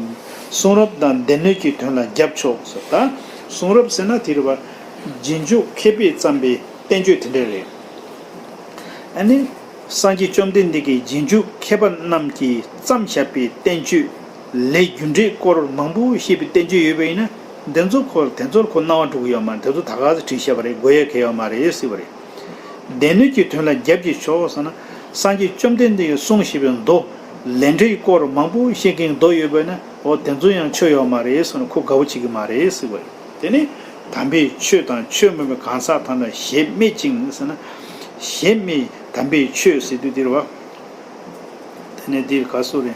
གསུང་རབ་དང་སྡེ་སྣོད་ཀྱི་དོན་ལ་རྒྱབ་ཕྱོགས་སོ། ད་གསུང་རབ་ཟེར་ན་དེ་རེད་པ། རྗེས་འཇུག་མཁས་པས་བརྩམས་པའི་བསྟན་བཅོས་དེ་འདྲ་རེད། ཨ་ནི། སངས་རྒྱས་བཅོམ་ལྡན་འདས་ཀྱི་རྗེས་འཇུག་མཁས་པ་རྣམས་ཀྱིས་བརྩམས་བཞག་པའི་བསྟན་བཅོས། ལས་རྒྱུ་འབྲས་སྐོར་མང་པོ་བཤད་པའི་བསྟན་བཅོས་ཡོད་པ་ཡིན་ན། འདི་ཚོ་ཁོ་དེ་ཚོར་ཁོ་སྣང་བ་འགྲོ་གི་ཡོད་མ་རེད། དེ་ཚོ་ད་ག་ཚོད་བྲིས་བཞག་པ་རེད། དགོས་ཡ་གང་ཡང་ཡོད་མ་རེད་ཟེར་བ་རེད། སྡེ་སྣོད་ཀྱི་དོན་ལ་རྒྱབ་ཀྱིས་ཕྱོགས་ཟེར་ན། སངས་རྒྱས་བཅོམ་ལྡན་འདས་ཀྱིས་གསུངས་བཞག་པའི་མདོ། ལས་འབྲས་སྐོར་མང་པོ་བཤད་མཁན་མདོ་ཡོད་པ་ཡིན་ན། འོ་དེ་ཚོ་ཡང་ཆོས་ཡོད་མ་རེད་ཟེར་ན་ཁོ་དགའ་བོ་བྱེད་ཀྱི་མ་རེད་ཟེར་བ་རེད། དེ་ནི་དམ་པའི་ཆོས་དང་ཆོས་མིན་པའི་གང་ཟག་ཐམས་ཅད་ལ་གཞན་སྨོད་ཅིང་ཟེར་ན། གཞན་སྨོད། དམ་པའི་ཆོས་ཟེར་དུས་འདིར་བ། དེ་ནས་འདིར་ག་སོ་རེད།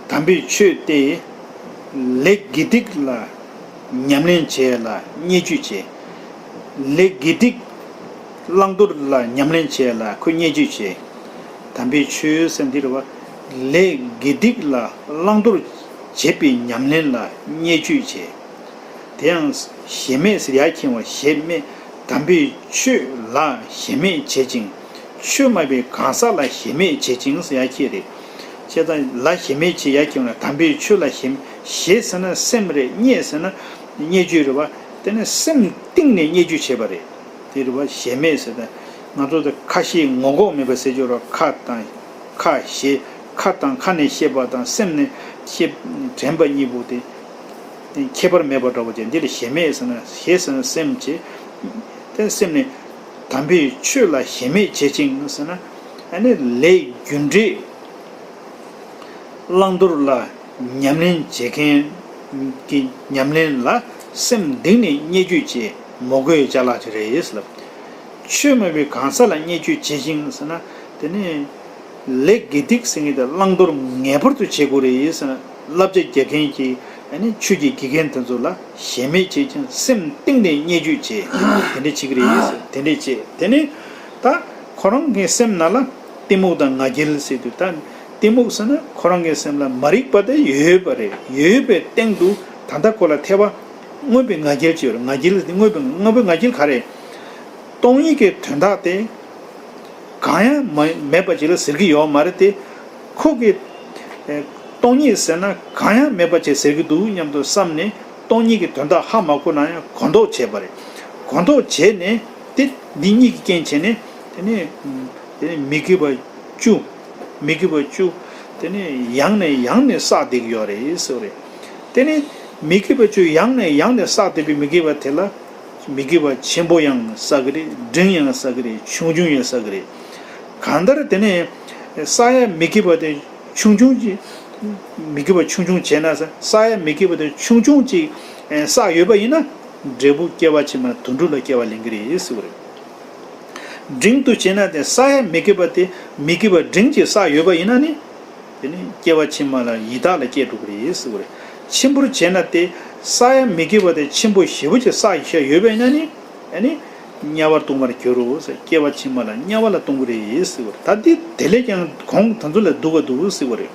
དམ་པའི་ཆོས་ཏེ། ལས་དགེ་སྡིག་ལ་ཉམས་ལེན་བྱེད་ལ་བརྙས་བཅོས་བྱེད། ལས་དགེ་སྡིག་བླང་དོར་ལ་ཉམས་ལེན་བྱེད་ལ་ཁོས་བརྙས་བཅོས་བྱེད། དམ་པའི་ཆོས་ཟེར་འདི་རེད་བ། ལས་དགེ་སྡིག་ལ་བླང་དོར་བྱེད་པའི་ཉམས་ལེན་ལ་བརྙས་བཅོས་བྱེད། དེ་ཡང་གཞན་སྨོད་ཟེར་ཡ་ཁྱེར་བ་གཞན་སྨོད། དམ་པའི་ཆོས་ལ་གཞན་སྨོད་བྱེད་ཅིང་། ཆོས་མ་པའི་གང་ཟག་ལ་གཞན་སྨོད་བྱེད་ཅིང་ཟེར་ཡ་ཁྱེར་རེད། བྱས་ཙང་ལ་གཞན་སྨོད་བྱེད་ཡ་ཁྱེར་བ་ན་དམ་པའི་ཆོས་ལ་གཞན་གཞན་ཟེར་ན་སེམས་རེད། སྨོད་ཟེར་ན་བརྙས་བཅོས་རེད་བ། དེ་ནི་སེམས་གཏིང་ནས་བརྙས་བཅོས་བྱེད་པ་རེད། དེ་རེད་བ། གཞན་སྨོད་ཟེར་ན། ང་ཚོ་དེ་ཁ་ཞེ་ངོ་ལྐོག་མེད་པ་ཟེར་རྒྱུ་རེད། ཁ་དང་ཁ་ཞེ། ཁ་དང་ཁ་ནས་བཤད་པ་དང་སེམས་ནས་བཤད་དྲན་པ་གཉིས་པོ་དེ་ཁྱད་པར་མེད་པ་འདྲ་བོ་ཅན་འདི་ལ་ཞེན་མེད་ཟེར་ན། ཞེན་ཟེར་ན་སེམས་བྱེད། དེ་སེམས་ནས་དམ་པའི་ཆོས་ལ་ཞེན་མེད་བྱེད་ཅིང་ཟེར་ན། ཨ་ནི་ལས་རྒྱུ་འབྲས། བླང་དོར་ལ་ཉམས་ལེན་བྱེད་མཁན་གྱི་ཉམས་ལེན་ལ་སེམས་གཏིང་ནས་བརྙས་བཅོས་བྱེད་མི་དགོས་ཅ་ལག་ཅིག་རེད་ལབ། ཆོས་མིན་པའི་གང་ཟག་ལ་བརྙས་བཅོས་བྱེད་ཅིང་ཟེར་ན། དེ་ནི་ལས་དགེ་སྡིག་ཟེར་མཁན་དེ་བླང་དོར་ངེས་པར་དུ་བྱེད་དགོས་རེད་ཟེར་ན། བསླབ་བྱ་རྒྱག་མཁན་གྱི་ཨ་ནི་ཆོས་ཀྱི་དགེ་རྒན་དེ་ཚོ་ལ་ཞེན་མེད་བྱེད་ཅིང་སེམས་གཏིང་ནས་བརྙས་བཅོས་བྱེད། དེ་འདྲ་བྱེད་ཀྱི་རེད་ཟེར། དེ་འདྲ་བྱེད། དེ་ནི་ད་ཁོ་རང་གི་སེམས་ནང་ལ་གཏི་མུག་དང་ང་རྒྱལ་ཟེར་དུས། ད་གཏི་མུག་ཟེར་ན་ཁོ་རང་གི་སེམས་ལ་མ་རིག་པ་དེ་ཡོད་པ་རེད། ཡོད་པའི་སྟེང་དུ་ད་ལྟ་ཁོ་ལ་ཐེ་བ་མངོན་པའི་ང་རྒྱལ་ཅིག་ཡོད་རེད། ང་རྒྱལ་དེ་མངོན་པའི་མངོན་པའི་ང་རྒྱལ་ག་རེ། སྟོང་ཉིད་ཀྱི་དོན་དག་དེ་གང་ཡང་མ་མེད་པ་ཅིག་ལ་ཟེར་གྱི་ཡོད་མ་རེད་དེ། ཁོ་གིས་ཨེ་སྟོང་ཉིད་ཟེར་ན་གང་ཡང་མེད་པ་ཅིག་ཟེར་གྱི་འདུག་སྙམ་དུ་བསམ་ནས། སྟོང་ཉིད་ཀྱི་དོན་དག་ཧ་མ་གོ་ན་ཡང་གོ་མདོག་བྱས་པ་རེད། གོ་མདོག་བྱས་ནས་དེ་འདི་གཉིས་ཀྱི་རྐྱེན་བྱས་ནས། དེ་ནས་དེ་ནས་མི་དགེ་བ་བཅུ། མི་དགེ་བ་བཅུ། དེ་ནས་ཡང་ནས་ཡང་ནས་བསགས་བསྡད་ཀྱི་ཡོད་རེད་ཟེར་བ་རེད། དེ་ནས་མི་དགེ་བ་བཅུ་ཡང་ནས་ཡང་ནས་བསགས་བསྡད་པའི་མི་དགེ་བ་དེ་ལ། མི་དགེ་བ་ཆེན་པོ་ཡང་བསགས་ཀྱི་རེད། འབྲིང་ཡང་བསགས་ཀྱི་རེད། ཆུང་ཆུང་ཡང་བསགས་ཀྱི་རེད། གང་ལྟར་དེ་ནས་བསགས་ཡ་མི་དགེ་བ་དེ་ཆུང་ཆུང་ཅིག་མི་དགེ་བ་ཆུང་ཆུང་བྱས་ན། བསགས་ཡ་མི་དགེ་བ་དེ་ཆུང་ཆུང་ཅིག་བསགས་ཡོད་པ་ཡིན་ན། འབྲས་བུ་སྐྱེ་བ་ཕྱི་མ་དུད་འགྲོ་ལ་སྐྱེ་བ་ལེན་གྱི་རེད་ཟེར་བ་རེད། འབྲིང་དུ་བྱས་ན་དེ་བསགས་ཡ་མི་དགེ་བ་དེ་མི་དགེ་བ་འབྲིང་ཅིག་བསགས་ཡོད་པ་ཡིན་ན་ནི། དེ་ནི་སྐྱེ་བ་ཕྱི་མ་ལ་ཡི་དྭགས་ལ་སྐྱེ་འགྲོ་གི་རེད་ཟེར་བ་རེད། ཆེན་པོར་བྱས་ན་དེ་བསགས་ཡ་མི་དགེ་བ་དེ་ཆེན་པོ་ཞེ་པོ་ཅིག་བསགས་ཡོད་པ་ཡིན་ན་ནི། ཨ་ནི་དམྱལ་བར་ལྟུང་བར་འགྱུར་རོ་ཟེར། སྐྱེ་བ་ཕྱི་མ་ལ་དམྱལ་བ་ལ་ལྟུང་གི་རེད་ཟེར་བ་རེད། ད་འདི་དེ་ལས་ཀྱང་གོང་དེ་ཚོ་ལས་སྡུག་ག་འདུག་ཟེར་བ་རེད།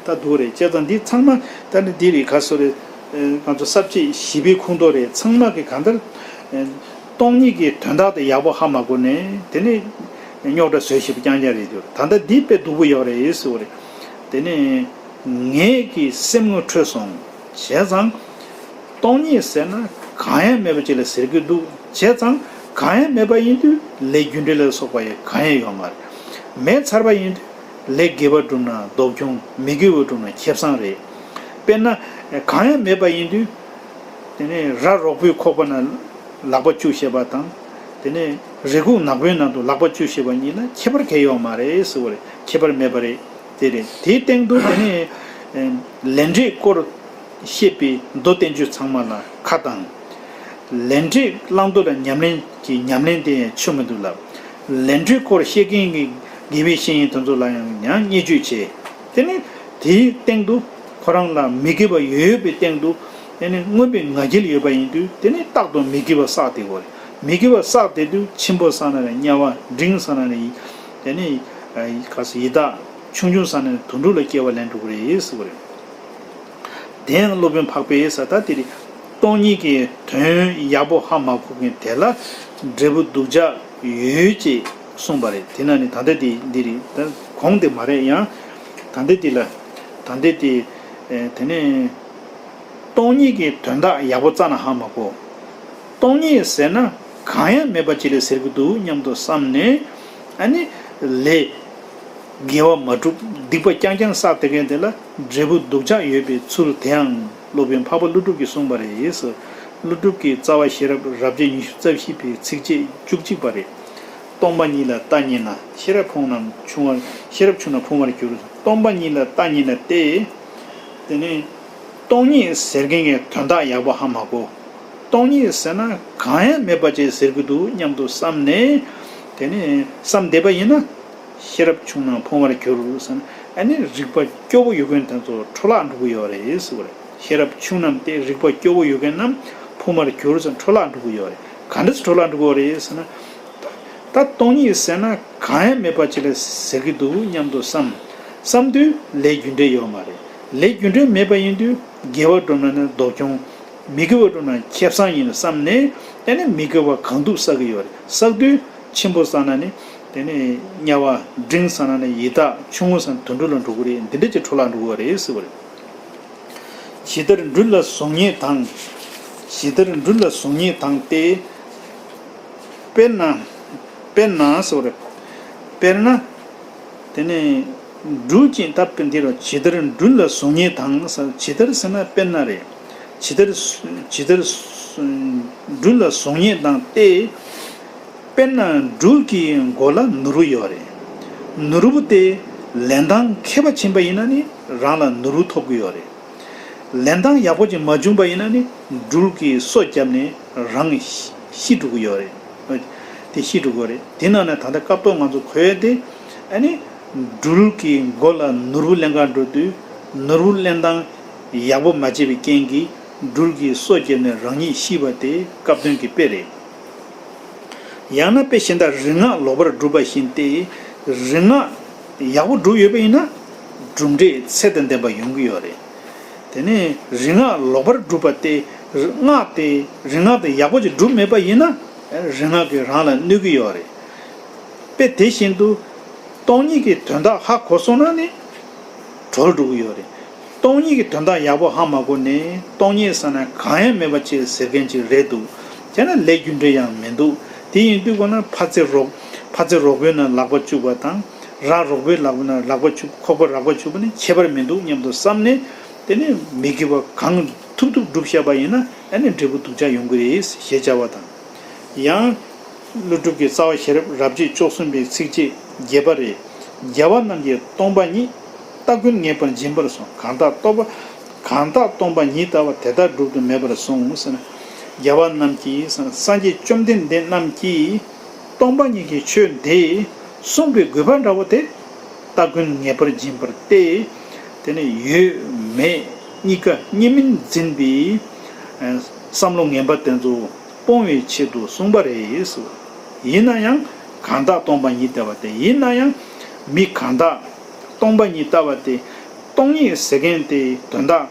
ད་སྡུག་རེད། བྱས་ཙང་འདི་ཚང་མ་ད་ནི་འདི་རེད། ག་སོ་རེད། ཨེ་ང་ཚོ་ས་བཅད་བཞི་པའི་ཁུངས་གཏོགས་རེད། ཚང་མ་གི་གང་ལྟར་ཨེ་སྟོང་ཉིད་ཀྱི་དོན་དག་དེ་ཡག་པོ་ཧ་མ་གོ་ནས། དེ་ནས་རྙོག་དྲ་བཟོས་བཞིན་པ་རྐྱང་རྐྱང་རེད་འདུག་ད་ལྟ་འདི་དཔེ་སྡུག་པོ་ཡོད་རེད་ཟེར་བ་རེད། དེ་ནས་ངེད་ཀྱི་སེམས་ངོ་འཕྲོད་སོང་། བྱས་ཙང་སྟོང་ཉིད་ཟེར་ན་གང་ཡང་མེད་པ་ཅིག་ལ་ཟེར་གྱི་འདུག་བྱས་ཙང་གང་ཡང་མེད་པ་ཡིན་དུས་ལས་རྒྱུ་འབྲས་ལ་སོགས་པ་ཡང་གང་ཡང་ཡོད་མ་རེད། མེད་ཚར་བ་ཡིན་དུས་ལས་དགེ་བ་བསྒྲུབས་ན་སྡུག་གྱོང་། མི་དགེ་བ་བསྒྲུབས་ན་ཁེ་བཟང་རེད། དཔེར་ན་གང་ཡང་མེད་པ་ཡིན་དུས། དེ་ནས་ར་རོག་པོའི་ཁོག་པ་ན་ལག་པ་བཅུག་ཤེས་པ་དང་། དེ་ནས་རི་ཁུག་ནག་པོའི་ནང་དུ་ལག་པ་བཅུག་ཤེས་པ་གཉིས་ལ་ཁྱད་པར་གང་ཡང་ཡོད་མ་རེད་ཟེར་བ་རེད། ཁྱད་པར་མེད་པ་རེད། དེ་རེད། དེའི་སྟེང་དུ་དེ་ནས་ལས་འབྲས་སྐོར་བཤད་པའི་མདོ་བསྟན་བཅོས་ཚང་མ་ལ་ཁ་བཏང་། ལས་འབྲས་བླང་དོར་ལ་ཉམས་ལེན་གྱི་ཉམས་ལེན་དེ་ཆོ་མི་འདུག་ལབ། ལས་འབྲས་སྐོར་བཤད་མཁན་གྱི་དགེ་བའི་བཤེས་གཉེན་དེ་ཚོ་ལ་ཡང་ཡང་བརྙས་བཅོས་བྱས། དེ་ནི་དེའི་སྟེང་དུ་ཁོ་རང་ལ་མི་དགེ་བ་ཡོད་པའི་སྟེང་དུ། དེ་ནི་མངོན་པའི་ང་རྒྱལ་ཡོད་པ་ཡིན་དུས། དེ་ནི་རྟག་ཏུ་མི་དགེ་བ་བསགས་བསྡད་དགོས་རེད། མི་དགེ་བ་བསགས་བསྡད་དུས་ཆེན་པོ་བསགས་ན་རེད་དམྱལ་བ། འབྲིང་བསགས་ན་རེད། དེ་ནི་ག་ས་ཡི་དྭགས། ཆུང་ཆུང་བསགས་ན་རེད་དུད་འགྲོ་ལ་སྐྱེ་བ་ལེན་འགྲོ་གི་རེད་ཟེར་བ་རེད། དེ་ཡང་སློབ་དཔོན་འཕགས་པའི་ས། ད་དེ་རེད། སྟོང་ཉིད་ཀྱི་དོན་ཡག་པོ་ཧ་མ་གོ་མཁན་དེ་ལ་འབྲས་བུ་སྡུག་ཅག་ཡོད་ཅེས་གསུངས་པ་རེད། དེ་ན་ནི་ད་ལྟ་དེ་འདི་རེད། ད་གོང་དེ་མ་རེད། ཡང་ད་ལྟ་དེ་ལ། ད་ལྟ་དེ་ཨེ་དེ་ནས་སྟོང་ཉིད་ཀྱི་དོན་དག་ཡག་པོ་རྩ་ནས་ཧ་མ་གོ། སྟོང་ཉིད་ཟེར་ན་གང་ཡང་མེད་པ་ཅིག་ལ་ཟེར་གྱི་འདུག་སྙམ་དུ་བསམ་ནས། ཨ་ནི་ལས་དགེ་བ་མ་བསྒྲུབ། སྡིག་པ་རྐྱང་རྐྱང་བསགས་བསྡད་མཁན་དེ་ལ་འབྲས་བུ་སྡུག་ཅག་ཡོད་པའི་ཚུལ་དེའང་སློབ་དཔོན་འཕགས་པ་ཀླུ་སྒྲུབ་ཀྱིས་གསུངས་པ་རེད། ཀླུ་སྒྲུབ་ཀྱི་རྩ་བ་ཤེས་རབ་རབ་བྱེད་ཉི་ཤུ་རྩ་བཞི་པའི་ཚིགས་བཅད་བཅུ་གཅིག་པ་རེད། སྟོང་པ་ཉིད་ལ་ལྟ་ཉེས་ན། ཤེས་རབ་ཕུང་རྣམས་ཕུང་བར། ཤེས་རབ་ཕྱུང་རྣམས་ཕུང་བར་འགྱུར། སྟོང་པ་ཉིད་ལ་ལྟ་ཉེས་ན་སྟེ། དེ་ནས་སྟོང་ཉིད་ཟེར་མཁན་གྱི་དོན་དག་ཡག་པོ་ཧ་མ་གོ། སྟོང་ཉིད་ཟེར་ན་གང་ཡང་མེད་པ་ཅིག་ཟེར་གྱི་འདུག་སྙམ་དུ་བསམ་ནས། དེ་ནས་བསམ་བསྡད་པ་ཡིན་ན། ཤེས་རབ་ཕྱུང་རྣམས་ཕུང་བར་འགྱུར་ཟེར་ན། ཨ་ནི་རིག་པ་སྐྱོ་བོ་ཡོད་མཁན་དེ་ཚོ་འཕྲོ་བརླག་འགྲོ་གི་ཡོད་རེད་ཟེར་བ་རེད། ཤེས་རབ་ཆུང་རྣམས་ཏེ། རིག་པ་སྐྱོ་བོ་ཡོད་མཁན་རྣམས་ཕུང་བར་འགྱུར་ཟེར། འཕྲོ་བརླག་འགྲོ་གི་ཡོད་རེད། ག་འདྲ་སེ་འཕྲོ་བརླག་འགྲོ་གི་ཡོད་རེད་ཟེར་ན། ད་ད་སྟོང་ཉིད་ཟེར་ན་གང་ཡང་མེད་པ་ཅིག་ལ་ཟེར་གྱི་འདུག་སྙམ་དུ་བསམ། བསམ་དུས་ལས་རྒྱུ་འབྲས་ཡོད་མ་རེད། ལས་རྒྱུ་འབྲས་མེད་པ་ཡིན་དུས་དགེ་བ་བསྒྲུབས་ན་ནི་སྡུག་གྱོང་། མི་དགེ་བ་བསྒྲུབས་ན་ཁེ་བཟང་ཡིན་བསམ་ནས། དེ་ནས་མི་དགེ་བ་གང་ཐུབ་བསགས་ཀྱི་ཡོད་རེད། བསགས་དུས་ཆེན་པོ་བསགས་ན་ནི་དེ་ནས་དམྱལ་བ། འབྲིང་བསགས་ན་ནི་ཡི་དྭགས། ཆུང་ངུ་བསགས་ན་དུད་འགྲོ་ལ་འགྲོ་གི་རེད། འདི་འདྲ་ཅིག་འཕྲོ་བརླག་འགྲོ་གི་རེད་ཟེར་བ་རེད། ཇི་ལྟར་སྦྲུལ་ལ་གཟུགས་བརྙན་དང་། ཇི་ལྟར་སྦྲུལ་ལ་གཟུགས་བརྙན་དང་སྟེ། དཔེར་ན། དཔེར་ན་ཟེར་བ་རེད། དཔེར་ན། དེ་ནས་སྦྲུལ་གྱི་ད་དཔེ་འདི་རུ་ཇི་ལྟར་སྦྲུལ་ལ་གཟུགས་བརྙན་དང་ཟེར། ཇི་ལྟར་ཟེར་ན་དཔེར་ན་རེད། ཇི་ལྟར། ཇི་ལྟར། སྦྲུལ་ལ་གཟུགས་བརྙན་དང་སྟེ། དཔེར་ན་སྦྲུལ་གྱི་མགོ་ལ་ནོར་བུ་ཡོད་རེད། ནོར་བུ་དེ་ལེན་སྟངས་མཁས་པ་ཕྱིན་པ་ཡིན་ན་ནི་རང་ལ་ནོར་བུ་ཐོབ་ཀྱི་ཡོད་རེད། ལེན་སྟངས་ཡག་པོ་ཅིག་མ་བྱུང་པ་ཡིན་ན་ནི་སྦྲུལ་གྱིས་སོ་བརྒྱབ་ནས་རང་ཤི་འགྲོ་གི་ཡོད་རེད། དེ་ཤི་འགྲོ་གི་ཡོད་རེད། དེ་ནང་ནས་ད་ལྟ་སྐབས་ཐོག་ང་ཚོ་གོ་ཡ་དེ། ཨ་ནི། སྦྲུལ་གྱི་མགོ་ལ་ནོར་བུ་ལེན་གར་འགྲོ་དུས་ནོར་བུ་ལེན་སྟངས་ཡག་པོ་མ་བྱས་པའི་རྐྱེན་གྱིས་སྦྲུལ་གྱིས་སོ་བརྒྱབ་ནས་རང་ཉིད་ཤི་བ་དེ་སྐབས་དོན་གྱི་དཔེ་རེད། ཡང་ན་དཔེ་གཞན་དག་རིག་སྔགས་ལོག་པར་བསྒྲུབས་པ་བཞིན་ཏེ། རིག་སྔགས་ཡག་པོ་བསྒྲུབས་ཡོད་པ་ཡིན་ན་གྲུབ་འབྲས་ཚད་དང་ལྡན་པ་ཡོང་གི་ཡོད་རེད། དེ་ནས་རིག་སྔགས་ལོག་པར་བསྒྲུབས་པ་སྟེ། སྔགས་དེ་རིག་སྔགས་དེ་ཡག་པོ་ཅིག་བསྒྲུབས་མེད་པ་ཡིན་ན་རིག་སྔགས་ཀྱིས་རང་ལ་གནོད་ཀྱི་ཡོད་རེད། དཔེ་དེ་བཞིན་དུ། སྟོང་ཉིད་ཀྱི་དོན་དག་ཧ་གོ་སོང་ན་ནི་གྲོལ་འགྲོ་གི་ཡོད་རེད། སྟོང་ཉིད་ཀྱི་དོན་དག་ཡག་པོ་ཧ་མ་གོ་ནས་སྟོང་ཉིད་ཟེར་ན་གང་ཡང་མེད་པ་ཅིག་ཟེར་མཁན་ཅིག་རེད་འདུག། བྱས་ན་ལས་རྒྱུ་འབྲས་ཡང་མི་འདུག། དེ་ཡིན་དུས་གོ་ན་ཕ་ཚེ་རོག་ཕ་ཚེ་རོག་པོའི་ནང་ལག་པ་བཅུག་པ་དང་། ར་རོག་པོའི་ལག་པ་ན་ལག་པ་བཅུག། ཁོག་པ་རག་པ་བཅུག་པ་ནི་ཁྱད་པར་མི་འདུག་སྙམ་དུ་བསམ་ནས། དེ་ནི་མི་དགེ་བ་གང་ཐུབ་ཐུབ་བསྒྲུབས་བཞག་པ་ཡིན་ན་ཨ་ནི་འབྲས་བུ་སྡུག་ཅག་ཡོང་གི་རེད་ཞེས་བྱ་བ་དང་། ཡང་། ཀླུ་སྒྲུབ་ཀྱི་རྩ་བ་ཤེས་རབ་རབ་བྱེད་བཅུ་གསུམ་པའི་ཚིགས་བཅད་བརྒྱད་པ་རེད། རྒྱལ་བ་རྣམས་ཀྱིས་སྟོང་པ་ཉིད། ལྟ་ཀུན་ངེས་པར་འབྱིན་པར་གསུངས། གང་དག་སྟོང་པ། གང་དག་སྟོང་པ་ཉིད་ལྟ་བ་དེ་དག་བསྒྲུབ་ཏུ་མེད་པར་གསུངས་ཟེར་ན། རྒྱལ་བ་རྣམས་ཀྱིས་ཟེར་ན་སངས་རྒྱས་བཅོམ་ལྡན་འདས་རྣམས་ཀྱིས་སྟོང་པ་ཉིད་ཀྱི་ཆོས་འདི་གསུངས་པའི་དགོས་པ་འདྲ་བོ་དེ། ལྟ་ཀུན་ངེས་པར་འབྱིན་པར་ཏེ། དེ་ནི་ཡོད་མེད་གཉིས་ཀ་གཉིས་མིན་འཛིན་པའི་བསམ་བློ་ངན་པ་དེ་ཚོ་སྤོང་བའི་ཆེད་དུ་གསུངས་པ་རེད། ཡིན་ན་ཡང་གང་དག་སྟོང་པ་ཉིད་ལྟ་བ་སྟེ། ཡིན་ན་ཡང་མི་གང་དག་སྟོང་པ་ཉིད་ལྟ་བ་སྟེ། སྟོང་ཉིད་ཟེར་མཁན་དེ་དོན་དག་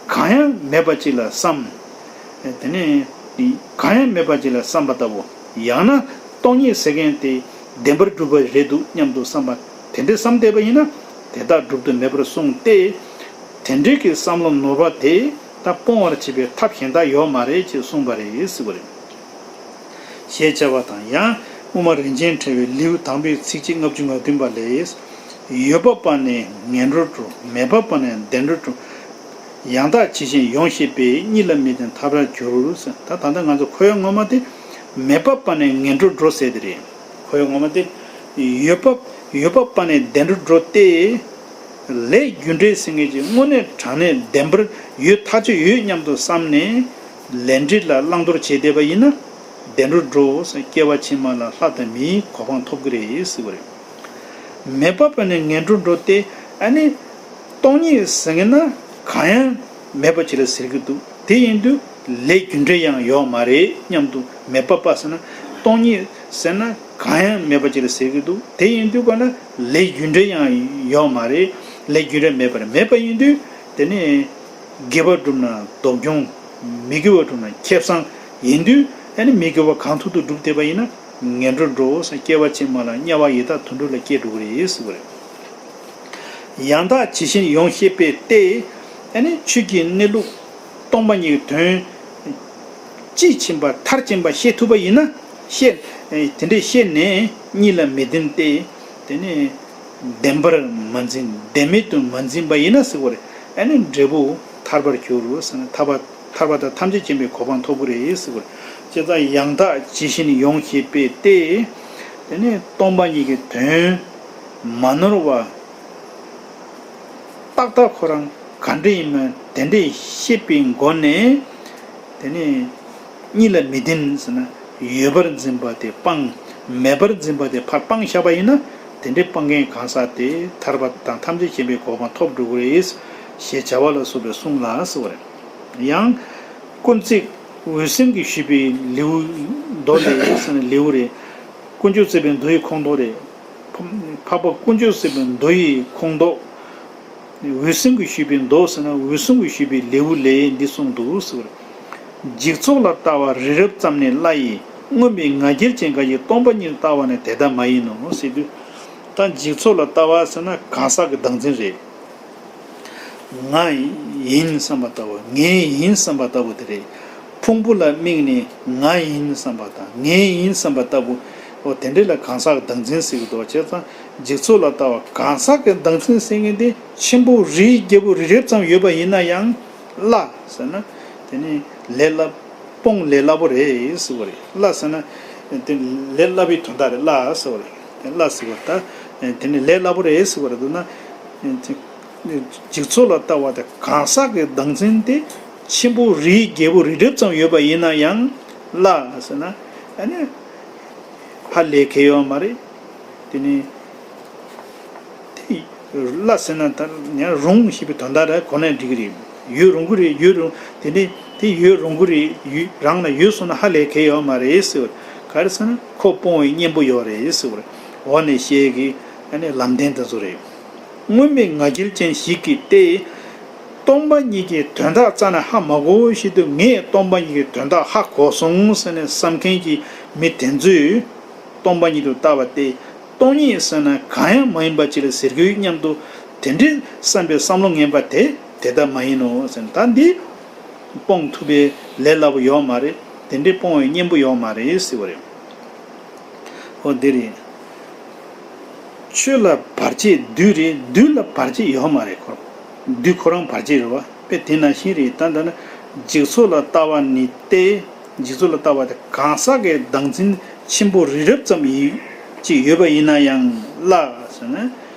གང་ཡང་མེད་པ་ཅིག་ལ་བསམ། དེ་ནས་གང་ཡང་མེད་པ་ཅིག་ལ་བསམ་པ་ལྟ་བུ། ཡང་ན་སྟོང་ཉིད་ཟེར་མཁན་དེ་བདེན་པར་གྲུབ་པ་རེད་འདུག་སྙམ་དུ་བསམ་པ་དེ་འདྲའི་བསམ་བསྡད་པ་ཡིན་ན། དེ་དག་གྲུབ་ཏུ་མེད་པར་གསུངས་ཏེ། དེ་འདྲའི་གི་བསམ་བློ་ནོར་བ་དེ་ད་སྤོང་བར་བྱེད་པའི་ཐབས་གཞན་དག་ཡོད་མ་རེད་ཅེས་གསུངས་པ་རེད་ཟེར་བ་རེད། ཞེས་བྱ་བ་དང་། ཡང་དབུ་མ་རིན་ཆེན་ཕྲེང་བའི་ལེའུ་དང་པོའི་ཚིགས་བཅད་ལྔ་བཅུ་ང་བདུན་པ་ལས། ཡོད་པ་པ་ནས་ངན་འགྲོར་འགྲོ། མེད་པ་པ་ནས་བདེ་འགྲོར་འགྲོ། ཡང་དག་ཇི་བཞིན་ཡོངས་ཤེས་པས། གཉིད་ལ་མི་བདེན་ཐར་པར་འགྱུར། ད་ད་ལྟ་ང་ཚོ་ཁོ་ཡ་ངོ་མ་དེ་མེད་པ་པ་ནས་ངན་འགྲོར་འགྲོ་ཟེར་དེ་རེད། ཁོ་ཡ་ངོ་མ་དེ་ཡོད་པ་ཡོད་པ་པ་ནས་བདེ་འགྲོར་འགྲོ་སྟེ། ལས་རྒྱུ་འབྲས་ཟེར་མཁན་གྱི་དངོས་གནས་དྲང་གནས་བདེན་པར་ཡོད་ཐག་ཆོད་ཡོད་སྙམ་དུ་བསམ་ནས་ལས་འབྲས་ལ་བླང་དོར་བྱེད་བསྡད་པ་ཡིན་ན། བདེ་འགྲོར་འགྲོ་ཟེར། སྐྱེ་བ་ཕྱི་མ་ལ་ལྷ་དང་མིའི་གོ་འཕང་ཐོབ་ཀྱི་རེད་ཟེར་བ་རེད། མེད་པ་པ་ནས་ངན་འགྲོར་འགྲོ་སྟེ། ཨ་ནི། སྟོང་ཉིད་ཟེར་མཁན་ན་གང་ཡང་མེད་པ་ཅིག་ལ་ཟེར་གྱི་འདུག། དེ་ཡིན་དུས་ལས་རྒྱུ་འབྲས་ཡང་ཡོད་མ་རེད་སྙམ་དུ། མེད་པ་པ་ཟེར་ན་སྟོང་ཉིད་ཟེར་ན་གང་ཡང་མེད་པ་ཅིག་ལ་ཟེར་གྱི་འདུག། དེ་ཡིན་དུས་ག་ན་ལས་རྒྱུ་འབྲས་ཡང་ཡོད་མ་རེད། ལས་རྒྱུ་འབྲས་མེད་པ་རེད། མེད་པ་ཡིན་དུས་དེ་ནི་དགེ་བ་བསྒྲུབ་ན་སྡུག་གྱོང་། མི་དགེ་བ་བསྒྲུབ་ན་ཁེ་བཟང་ཡིན་དུས། ཨ་ནི་མི་དགེ་བ་གང་ཐུབ་ཐུབ་བསྒྲུབས་བསྡད་པ་ཡིན་ན་ངན་འགྲོར་འགྲོ་ཟེར། སྐྱེ་བ་ཕྱི་མ་ལ་དམྱལ་བ་ཡི་དྭགས་དུད་འགྲོ་ལ་སྐྱེ་འགྲོ་གི་རེད་ཟེར་བ་རེད། ཡང་དག་ཇི་བཞིན་ཡོངས་ཤེས་པས་ཏེ། ཨ་ནི་ཆོས་ཀྱི་གནས་ལུགས་སྟོང་པ་ཉིད་ཀྱི་དོན་དཔྱིས་ཕྱིན་པ་མཐར་ཕྱིན་པ་ཤེས་ཐུབ་པ་ཡིན་ན། ཤེས། དེ་འདྲས་ཤེས་ནས་གཉིད་ལ་མི་བདེན་ཏེ། དེ་ནས་བདེན་པར་མ་འཛིན། བདེན་མེད་དུ་མ་འཛིན་པ་ཡིན་ན་ཟེར་བ་རེད། ཨ་ནི་འབྲས་བུ་ཐར་པར་འགྱུར་ཟེར་ན། ཐར་པ་ཐར་པ་དང་ཐམས་ཅད་མཁྱེན་པའི་གོ་འཕང་ཐོབ་ཀྱི་རེད་ཟེར་བ་རེད། བྱས་ཙང་ཡང་དག་ཇི་བཞིན་ཡོངས་ཤེས་པས་ཏེ། དེ་ནས་སྟོང་པ་ཉིད་ཀྱི་དོན་མ་ནོར་བ། ཏག་ཏག་ཁོ་རང་ག་འདྲ་ཡིན་མིན་དེ་འདྲས་ཤེས་པའི་སྒོ་ནས། དེ་ནས་གཉིད་ལ་མི་བདེན་ཟེར་ན། ཡོད་པར་འཛིན་པ་དེ་སྤངས། མེད་པར་འཛིན་པ་དེ་ཕར་སྤངས་བཞག་པ་ཡིན་ན། དེ་འདྲའི་སྤང་མཁན་གང་ཟག་དེ་ཐར་པ་དང་ཐམས་ཅད་མཁྱེན་པའི་གོ་འཕང་ཐོབ་འགྲོ་གི་རེད། ཞེས་བྱ་བ་ལ་སོགས་པའི་གསུངས་ལ་ཟེར་བ་རེད། ཡང་། ཀུན་གཟིགས་འོད་ཟེར་གྱིས་ཞུས་པའི་ལེའུ་མདོ་ལས་ཟེར་ན་ལེའུ་རེད། དཀོན་མཆོག་སྲིད་པའི་མདོ་ཡི་ཁོངས་གཏོགས་རེད། འཕགས་པ་དཀོན་མཆོག་སྲིད་པའི་མདོ་ཡི་ཁོངས་གཏོགས། འོད་ཟེར་གྱིས་ཞུས་པའི་མདོ་ཟེར་ན། འོད་ཟེར་གྱིས་ཞུས་པའི་ལེའུ་ལས་འདི་གསུངས་འདུག་ཟེར་བ་རེད། འཇིག་ཚོགས་ལ་ལྟ་བ་རི་རབ་ཙམ་ནི་སླ་ཡི། མངོན་པའི་ང་རྒྱལ་ཅན་འགའ་ཞིག་སྟོང་པ་ཉིད་ལྟ་བ་ནི་དེ་ལྟ་མ་ཡིན་ནོ་ཟེར་དུས། ད་འཇིག་ཚོགས་ལ་ལྟ་བ་ཟེར་ན་གང་ཟག་གི་བདག་འཛིན་རེད། ང་ཡིན་བསམ་པ་ལྟ་བུ། ངའི་ཡིན་བསམ་པ་ལྟ་བུ་དེ་རེད། ཕུང་པོ་ལ་དམིགས་ནས་ང་ཡིན་བསམ་པ་དང་། ངའི་ཡིན་བསམ་པ་ལྟ་བུ། འོ་དེ་འདྲ་ལ་གང་ཟག་གི་བདག་འཛིན་ཟེར་གྱི་འདུག་བྱས་ཙང་འཇིག་ཚོགས་ལ་ལྟ་བ་གང་ཟག་གི་བདག་འཛིན་ཟེར་མཁན་དེ་ཆེན་པོ་རིའི་རྒྱལ་པོ་རི་རབ་ཙམ་ཡོད་པ་ཡིན་ན་ཡང་། གླ་ཟེར་ན་དེ་ནི་ལས་སླ། སྤོང་ལས་སླ་པོ་རེད་ཟེར་བ་རེད། གླ་ཟེར་ན་དེ་ལས་སླ་བའི་དོན་དག་རེད། གླ་ཟེར་བ་རེད། གླ་ཟེར་བ་ད་དེ་ནི་ལས་སླ་པོ་རེད་ཟེར་བ་རེད་འདུག་ན། འཇིག་ཚོགས་ལ་ལྟ་བ་དེ་གང་ཟག་གི་བདག་འཛིན་དེ་ཆེན་པོ་རིའི་རྒྱལ་པོ་རི་རབ་ཙམ་ཡོད་པ་ཡིན་ན་ཡང་། གླ་ཟེར་ན་ཨ་ནི་ཧ་ལས་གལ་ཡོད་མ་རེད། དེ་ནི་དེ་གླ་ཟེར་ན་ད་ཡང་རུང་ཞེས་པའི་དོན་དག་རེད། གོ་ནས་འགྲིག་གི་རེད། ཡོད་རུང་གི་རེད། ཡོད་རུང་དེ་ནི་དེ་ཡོད་རུང་གི་རེད། ཡོད་རང་ལ་ཡོད་སོང་ན་ཧ་ལས་གལ་ཡོད་མ་རེད་ཟེར་བ་རེད། ག་རེ་ཟེར་ན་ཁོ་སྤོང་བའི་གཉེན་པོ་ཡོད་རེད་ཟེར་བ་རེད། འོག་ནས་བཤད་ཀྱི་ཨ་ནི་ལམ་བདེན་དེ་ཚོ་རེད། མངོན་པའི་ང་རྒྱལ་ཅན་ཞིག་གིས་ཏེ། སྟོང་པ་ཉིད་ཀྱི་དོན་དག་རྩ་ནས་ཧ་མ་གོ་བཞིན་དུ་ངས་སྟོང་པ་ཉིད་ཀྱི་དོན་དག་ཧ་གོ་སོང་ཟེར་ནས་བསམ་མཁན་གྱི་མི་དེ་ཚོས། སྟོང་པ་ཉིད་དུ་ལྟ་བ་སྟེ། སྟོང་ཉིད་ཟེར་ན་གང་ཡང་མ་ཡིན་པ་ཅིག་ལ་ཟེར་དགོས་སྙམ་དུ་དེ་འདྲའི་བསམ་པའི་བསམ་བློ་ངན་པ་དེ་དེ་ལྟ་མ་ཡིན་ནོ་ཟེར། ད་འདི་སྤོང་ཐུབ་པའི་ལས་སླ་པོ་ཡོད་མ་རེད། དེ་འདྲའི་སྤོང་བའི་གཉེན་པོ་ཡོད་མ་རེད་ཟེར་བ་རེད། འོ་འདི་རེད། ཆོས་ལ་བར་ཆད་བདུད་རེད། བདུད་ལ་བར་ཆད་ཡོད་མ་རེད་ཁོ། བདུད་ཁོ་རང་བར་ཆད་རེད་བ། དཔེ་དེ་ནང་བཞིན་རེད། ད་ལྟ་ན་འཇིག་ཚོགས་ལ་ལྟ་བ་ནི་སྟེ། འཇིག་ཚོགས་ལ་ལྟ་བ་དེ་གང་ཟག་གི་བདག་འཛིན་ཆེན་པོ་རི་རབ་ཙམ་ཡིན་ཅིག་ཡོད་པ་ཡིན་ན་ཡང་གླ་ཟེར་ན་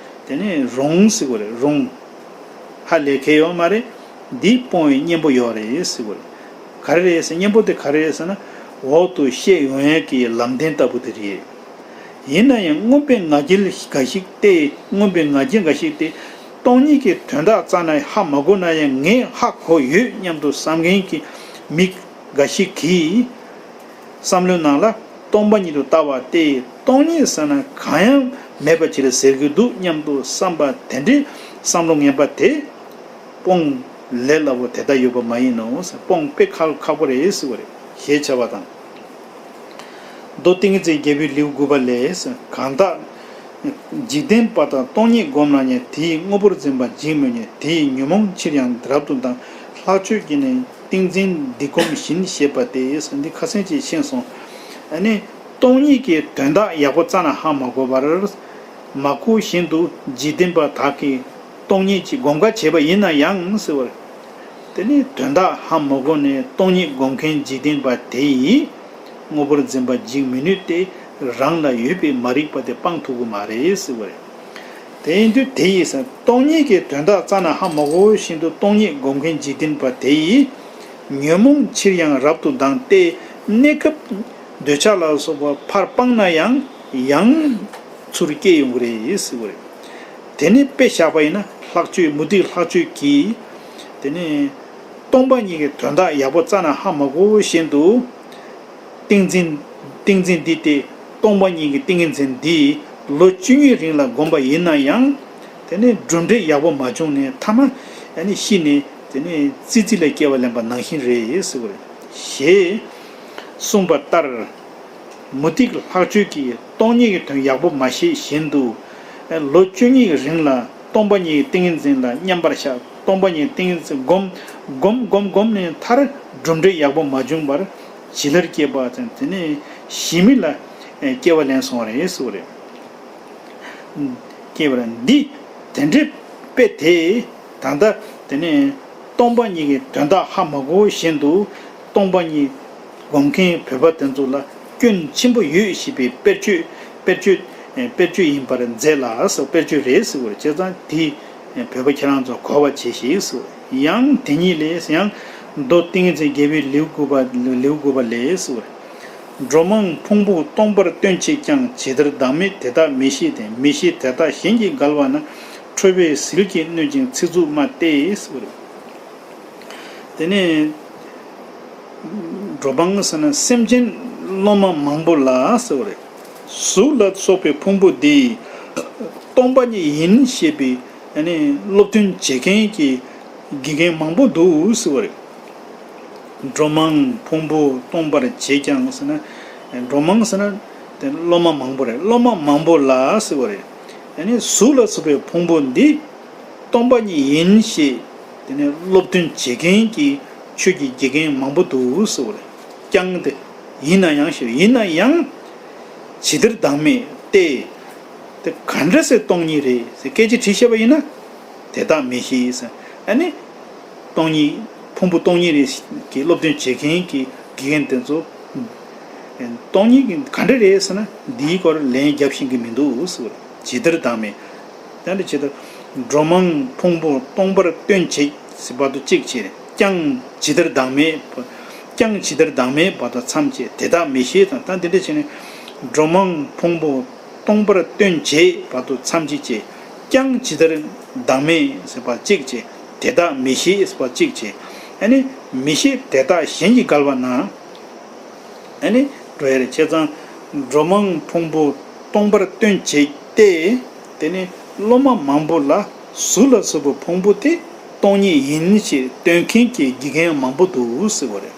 དེ་ནི་རུང་ཟེར་དགོས་རེད། རུང་། ཧ་ལས་གལ་ཡོད་མ་རེད། འདིས་སྤོང་བའི་གཉེན་པོ་ཡོད་རེད་ཟེར་དགོས་རེད། ག་རེ་རེད་ཟེར། གཉེན་པོ་དེ་ག་རེ་རེད་ཟེར་ན་འོག་ཏུ་བཤད་ཡོང་ཡས་ཀྱི་ལམ་བདེན་ལྟ་བུ་དེ་རེད། ཡིན་ན་ཡང་མངོན་པའི་ང་རྒྱལ་འགའ་ཞིག་སྟེ། མངོན་པའི་ང་རྒྱལ་འགའ་ཞིག་སྟེ། སྟོང་ཉིད་ཀྱི་དོན་དག་རྩ་ནས་ཧ་མ་གོ་ན་ཡང་ངས་ཧ་གོ་ཡོད་སྙམ་དུ་བསམ་མཁན་གྱི་མི་འགའ་ཞིག་གིས། བསམ་བློའི་ནང་ལ་སྟོང་པ་ཉིད་དུ་ལྟ་བ་སྟེ། སྟོང་ཉིད་ཟེར་ན་གང་ཡང་མེད་པ་ཅིག་ལ་ཟེར་གྱི་འདུག་སྙམ་དུ་བསམ་པ་དེ་འདྲའི་བསམ་བློ་ངན་པ་དེ། སྤོང་ལས་སླ་པོ་དེ་ལྟར་ཡོད་པ་མ་ཡིན་ནོ། སྤོང་དཔེ་ཁག་ཁག་པོ་རེད་ཟེར་བ་རེད། ཞེས་བྱ་བ་དང་། མདོ་ཏིང་ངེ་འཛིན་རྒྱལ་པོའི་ལེའུ་དགུ་པ་ལས། གང་དག་འཇིག་རྟེན་པ་དག་སྟོང་ཉིད་བསྒོམས་ན་ཡང་། དེའི་དངོས་པོར་འཛིན་པ་འཇིག་མི་ཉན། དེའི་ཉོན་མོངས་ཕྱིར་ཡང་རབ་ཏུ་ལྡང་། ལྷག་སྤྱོད་ཀྱིས་ནི་ཏིང་འཛིན་འདི་བསྒོམ་བཞིན། ཞེས་པ་སྟེ། འདི་ཁ་སང་ཅིག་ཤེས་སོང་། ཨ་ནི་སྟོང་ཉིད་ཀྱི་དོན་དག་ཡག་པོ་རྩ་ནས་ཧ་མ་གོ་བར། མ་གོ་བཞིན་དུ་འཇིག་རྟེན་པ་དག་གིས་སྟོང་ཉིད་ཀྱི་སྒོམ་ཁ་བྱས་པ་ཡིན་ན་ཡང་ཟེར་བར། དེ་ནི་དོན་དག་ཧ་མ་གོ་ནས་སྟོང་ཉིད་སྒོམ་མཁན་འཇིག་རྟེན་པ་དེ་ཡིས་དངོས་པོར་འཛིན་པ་འཇིག་མི་ནུས་ཏེ། རང་ལ་ཡོད་པའི་མ་རིག་པ་དེ་སྤང་ཐུབ་ཀྱི་མ་རེད་ཟེར་བ་རེད། དེ་ཡིན་དུས་དེ་ཡིས་སྟོང་ཉིད་ཀྱི་དོན་དག་རྩ་ནས་ཧ་མ་གོ་བཞིན་དུ་སྟོང་ཉིད་སྒོམ་མཁན་འཇིག་རྟེན་པ་དེ་ཡིས་ཉོན་མོངས་ཕྱིར་ཡང་རབ་ཏུ་ལྡང་སྟེ། གནས་སྐབས་འདོད་ཆགས་ལ་སོགས་པ་ཕར་སྤངས་ན་ཡང་ཡང་ཚུར་སྐྱེ་ཡོང་གི་རེད་ཟེར་བ་རེད། དེ་ནི་དཔེ་བཞག་པ་ཡིན་ན་ལྷག་སྤྱོད་མུ་སྟེགས་ལྷག་སྤྱོད་ཀྱིས། དེ་ནི་སྟོང་པ་ཉིད་ཀྱི་དོན་དག་ཡག་པོ་རྩ་ནས་ཧ་མ་གོ་བཞིན་དུ། ཏིང་འཛིན། ཏིང་འཛིན་འདི་སྟེ། སྟོང་པ་ཉིད་ཀྱི་ཏིང་ངེ་འཛིན་འདི་ལོ་བཅུ་གཉིས་རིང་ལ་བསྒོམས་པ་ཡིན་ན་ཡང་། དེ་ནི་གྲུབ་འབྲས་ཡག་པོ་མ་བྱུང་ནས་མཐའ་མ་ཨ་ནི་ཤི་ནས་དེ་ནི་ཙི་ཙི་ལ་སྐྱེ་བ་ལེན་པ་ནང་བཞིན་རེད་ཟེར་བ་རེད། ཞེས་གསུངས་པ་ལྟར། མུ་སྟེགས་ལྷག་སྤྱོད་ཀྱིས་སྟོང་ཉིད་ཀྱི་དོན་ཡག་པོ་མ་ཤེས་བཞིན་དུ། ལོ་བཅུ་གཉིས་ཀྱི་རིང་ལ་སྟོང་པ་ཉིད་ཀྱི་ཏིང་ངེ་འཛིན་ལ་མཉམ་པར་བཞག་སྟོང་པ་ཉིད་ཀྱི་ཏིང་ངེ་འཛིན་བསྒོམ་བསྒོམ་བསྒོམ་བསྒོམ་ནས་མཐར་གྲུབ་འབྲས་ཡག་པོ་མ་བྱུང་བར་བྱི་ལར་སྐྱེས་པ་དང་དེ་ནས་ཞི་མི་ལ་སྐྱེ་བ་ལེན་སོང་བ་རེད་ཟེར་བ་རེད། སྐྱེས་པ་རེད། འདི་དེ་འདྲའི་དཔེ་དེ་ད་ལྟ་དེ་ནས་སྟོང་པ་ཉིད་ཀྱི་དོན་དག་ཧ་མ་གོ་བཞིན་དུ་སྟོང་པ་ཉིད་སྒོམ་མཁན་བོད་པ་དེ་ཚོ་ལ་སྐྱོན་ཆེན་པོ་ཡོད་ཞེས་པའི་དཔེར་བརྗོད་དཔེར་བརྗོད་དཔེར་བརྗོད་ཡིན་པར་མཛད་ལ་ཟེར། དཔེར་བརྗོད་རེད་ཟེར་བ་རེད། བྱས་ཙང་དེ་བོད་པ་ཁྱེད་རང་ཚོ་གོ་བ་བྱེད་ཤིག་ཟེར། ཡང་དེ་ཉིད་ལས་ཡང་མདོ་ཏིང་ངེ་འཛིན་རྒྱལ་པོའི་ལེའུ་དགུ་པ་ལེའུ་དགུ་པ་ལས་ཟེར། འགྲོ་མང་ཕུང་པོ་སྟོང་པར་སྟོན་བྱེད་ཀྱང་། ཇི་ལྟར་བདག་མེད་དེ་དག་མི་ཤེས་ཏེ། མི་ཤེས་དེ་དག་གཞན་གྱིས་བརྒལ་བ་ན། ཁྲོ་བའི་ཟིལ་གྱིས་གནོན་ཅིང་ཚིག་རྩུབ་སྨྲ་སྟེ་ཟེར། དེ་ནས་འགྲོ་མང་ཟེར་ན་སེམས་ཅན་སློབ་མ་མང་པོ་ལ་ཟེར་བ་རེད། གཟུགས་ལ་སོགས་པའི་ཕུང་པོ་འདི་སྟོང་པ་ཉིད་ཡིན་ཞེས་པའི་ཨ་ནི་སློབ་སྟོན་བྱེད་མཁན་གྱི་དགེ་རྒན་མང་པོ་འདུག་ཟེར་བ་རེད། འགྲོ་མང་ཕུང་པོ་སྟོང་པར་བྱེད་ཀྱང་ཟེར་ན། འགྲོ་མང་ཟེར་ན་དེ་སློབ་མ་མང་པོ་རེད། སློབ་མ་མང་པོ་ལ་ཟེར་བ་རེད། ཨ་ནི་གཟུགས་ལ་སོགས་པའི་ཕུང་པོ་འདི་སྟོང་པ་ཉིད་ཡིན་ཞེས་དེ་ནས་སློབ་སྟོན་བྱེད་མཁན་གྱི་ཆོས་ཀྱི་དགེ་རྒན་མང་པོ་འདུག་ཟེར་བ་རེད། ཀྱང་དེ་ཡིན་ན་ཡང་ཞེས་ཡིན་ན་ཡང་ ཇི་ལྟར་བདག་མེད་སྟེ། དེ་ག་འདྲ་སེ་སྟོང་ཉིད་རེད་ཟེར་སྐད་ཆ་དྲིས་བཤད་པ་ཡིན་ན། དེ་དག་མི་ཤེས་ཟེར། ཨ་ནི། སྟོང་ཉིད། ཕུང་པོ་སྟོང་ཉིད་རེད་ཀྱི་སློབ་སྟོན་བྱེད་མཁན་གྱི་དགེ་རྒན་དེ་ཚོ། སྟོང་ཉིད་ཀྱི་ག་འདྲ་རེད་ཟེར་ན། འདིའི་སྐོར་ལན་རྒྱབ་ཤེས་ཀྱི་མི་འདུག་ཟེར་བ་རེད། ཇི་ལྟར་བདག་མེད། ད་འདི་ཇི་ལྟར། འགྲོ་མང་ཕུང་པོ་སྟོང་པར་སྟོན་བྱེད་ཟེར་བར་དུ་གཅིག་བྱས། ཀྱང་ཇི་ལྟར་བདག་མེད། ཀྱང་ཇི་ལྟར་བདག་མེད་བར་དུ་མཚམས་བཅད། དེ་དག་མི་ཤེས་དང་། ད་འདི་འདྲ་བྱས་ནས། འགྲོ་མང་ཕུང་པོ་སྟོང་པར་སྟོན་བྱེད་བར་དུ་མཚམས་ཅིག་བཅད། ཀྱང་ཇི་ལྟར་བདག་མེད་ཟེར་བ་གཅིག་བྱས། དེ་དག་མི་ཤེས་ཟེར་བ་གཅིག་བྱས། ཨ་ནི་མི་ཤེས་དེ་དག་གཞན་གྱིས་འགལ་བ་ན། ཨ་ནི་འགྲོ་ཡ་རེད། བྱས་ཙང་འགྲོ་མང་ཕུང་པོ་སྟོང་པར་སྟོན་བྱེད་དེ། དེ་ནི་སློབ་མ་མང་པོ་ལ་གཟུགས་ལ་སོགས་པའི་ཕུང་པོ་དེ་སྟོང་ཉིད་ཡིན་ཞེས་སྟོན་མཁན་གྱི་དགེ་རྒན་མང་པོ་འདུག་ཟེར་བ་རེད།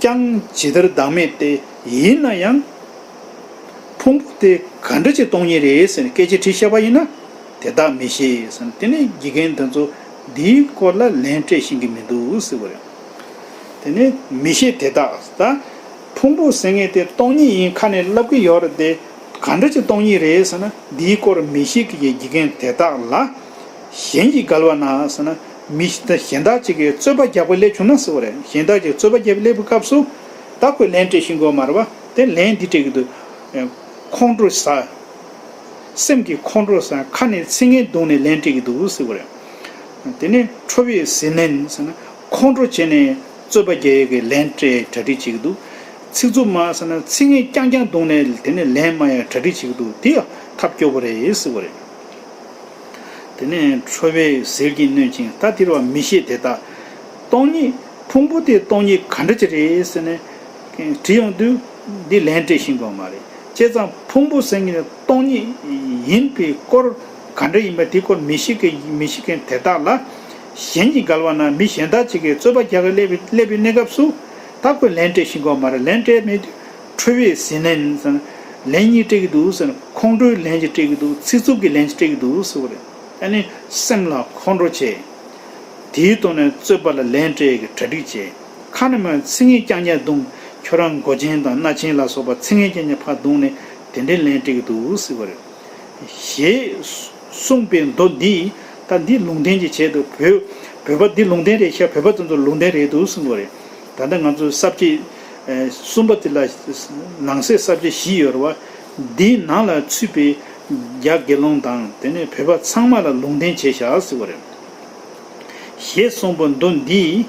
ཀྱང་ཇི་ལྟར་བདག་མེད་དེ། ཡིན་ན་ཡང་། ཕུང་པོ་དེ་ག་འདྲ་ཅིག་སྟོང་ཉིད་རེད་ཟེར་ནས་སྐད་ཆ་དྲིས་བཤད་པ་ཡིན་ན། དེ་དག་མི་ཤེས་ཟེར་ནས། དེ་ནས་དགེ་རྒན་དེ་ཚོ་འདིའི་སྐོར་ལ་ལན་སྤྲད་ཤེས་ཀྱི་མི་འདུག་ཟེར་བ་རེད། དེ་ནས་མི་ཤེས་དེ་དག་ད། ཕུང་པོ་ཟེར་མཁན་དེ་སྟོང་ཉིད་ཡིན་ཁ་ནས་ལབ་ཀྱི་ཡོད་རེད་དེ། ག་འདྲ་ཅིག་སྟོང་ཉིད་རེད་ཟེར་ན། འདིའི་སྐོར་མི་ཤེས་ཀྱི་དགེ་རྒན་དེ་དག་ལ། གཞན་གྱིས་འགལ་བ་ན་ཟེར་ན། མི་གཞན་དག་ཅིག་གིས་རྩོད་པ་རྒྱག་པ་སླེབས་བྱུང་ན་ཟེར་བ་རེད། གཞན་དག་ཅིག་རྩོད་པ་རྒྱག་པ་སླེབས་པའི་སྐབས་སུ། ད་ཁོས་ལན་སྤྲད་ཤེས་དགོས་མ་རེད་པ། དེ་ལན་འདི་སྤྲད་ཀྱི་འདུག་ཁོང་ཁྲོ་ཟ། སེམས་ཀྱི་ཁོང་ཁྲོ་ཟ། ཁ་ནས་ཚིག་ངན་བརྡུངས་ནས་ལན་སྤྲད་ཀྱི་འདུག་ཟེར་བ་རེད། དེ་ནས་ཁྲོ་བས་ཟིལ་མནན་ཟེར་ན། ཁོང་ཁྲོ་བྱས་ནས་རྩོད་པ་རྒྱག་ཡས་ཀྱི་ལན་སྤྲད་གྲ་སྒྲིག་བྱེད་ཀྱི་འདུག་ཚིག་རྩུབ་སྨྲ་ཟེར་ན། ཚིག་ངན་རྐྱང་རྐྱང་བརྡུངས་ནས་དེ་ནས་ལན་སྨྲ་ཡས་གྲ་སྒྲིག་བྱེད་ཀྱི་འདུག་དེ་ཡང་ཐབས་སྐྱོ་པོ་རེད་ཟེར་བ་རེད། དེ་ནས་ཁྲོ་བས་ཟིལ་གྱིས་གནོན་ཅིང་། ད་དེ་རུ་བ་མི་ཤེས་དེ་དག་སྟོང་ཉིད། ཕུང་པོ་དེ་སྟོང་ཉིད་ག་འདྲ་ཅིག་རེད་ཟེར་ནས་དྲིས་ཡོང་དུས། འདི་ལན་སྤྲད་ཤེས་དགོས་མ་རེད། བྱས་ཙང་ཕུང་པོ་ཟེར་མཁན་དེ་སྟོང་ཉིད་ཡིན་པའི་སྐོར་ག་འདྲ་ཡིན་པ་དེའི་སྐོར་མི་ཤེས་མཁན། མི་ཤེས་མཁན་དེ་དག་ལ། གཞན་གྱིས་འགལ་བ་ན། མི་གཞན་དག་ཅིག་གིས་རྩོད་པ་རྒྱག་གི་སླེབས་པའི་སླེབས་པའི་གནས་སྐབས་སུ། ད་ཁོས་ལན་སྤྲད་ཤེས་དགོས་མ་རེད། ལན་སྤྲད་མེད་དུས། ཁྲོ་བས་ཟིལ་མནན་ཟེར་ན། ལན་གཉིས་སྤྲད་ཀྱི་འདུག་ཟེར་ན། ཁོང་ཁྲོའི་ལན་གཅིག་སྤྲད་ཀྱི་འདུག་ཚིག་རྩུབ་ཀྱི་ལན་གཅིག་སྤྲད་ཀྱི་འདུག་ཟེར་བ་རེད། ཨ་ནི་སེམས་ལ་ཁོང་ཁྲོ་བྱས། དེའི་ཐོག་ནས་རྩོད་པ་ལ་ལན་སྤྲད་ཀྱི་གྲ་སྒྲིག་བྱས། ཁ་ནས་མར་ཚིག་ངན་རྐྱང་རྐྱང་བརྡུངས། ཁྱོད་རང་མགོ་ཆེན་དང་སྣ་ཆེན་ལ་སོགས་པ་ཚིག་ངན་རྐྱང་རྐྱང་ཕར་བརྡུངས་ནས་དེ་འདྲའི་ལན་སྤྲད་ཀྱི་འདུག་ཟེར་བ་རེད། ཞེས་གསུངས་པའི་མདོ་འདིས། ད་འདི་ལུང་བསྟན་གྱི་ཆེད་དུ་བོད། བོད་པ་འདི་ལུང་བསྟན་རེད་ཤག་བོད་པ་ཚོ་ཚོ་ལུང་བསྟན་རེད་འདུག་གསུངས་པ་རེད། ད་ལྟ་ང་ཚོ་ས་བཅད་གསུམ་པ་དེ་ལ། ནང་གསེས་ས་བཅད་བཞི་ཡོད་རེད་བ། འདིའི་ནང་ལ་ཚུད་པའི་རྒྱ་དགེ་སློང་དང་། དེ་ནས་བོད་པ་ཚང་མ་ལ་ལུང་བསྟན་བྱས་བཞག་ཟེར་བ་རེད། ཞེས་གསུངས་པའི་མདོ་འདིས་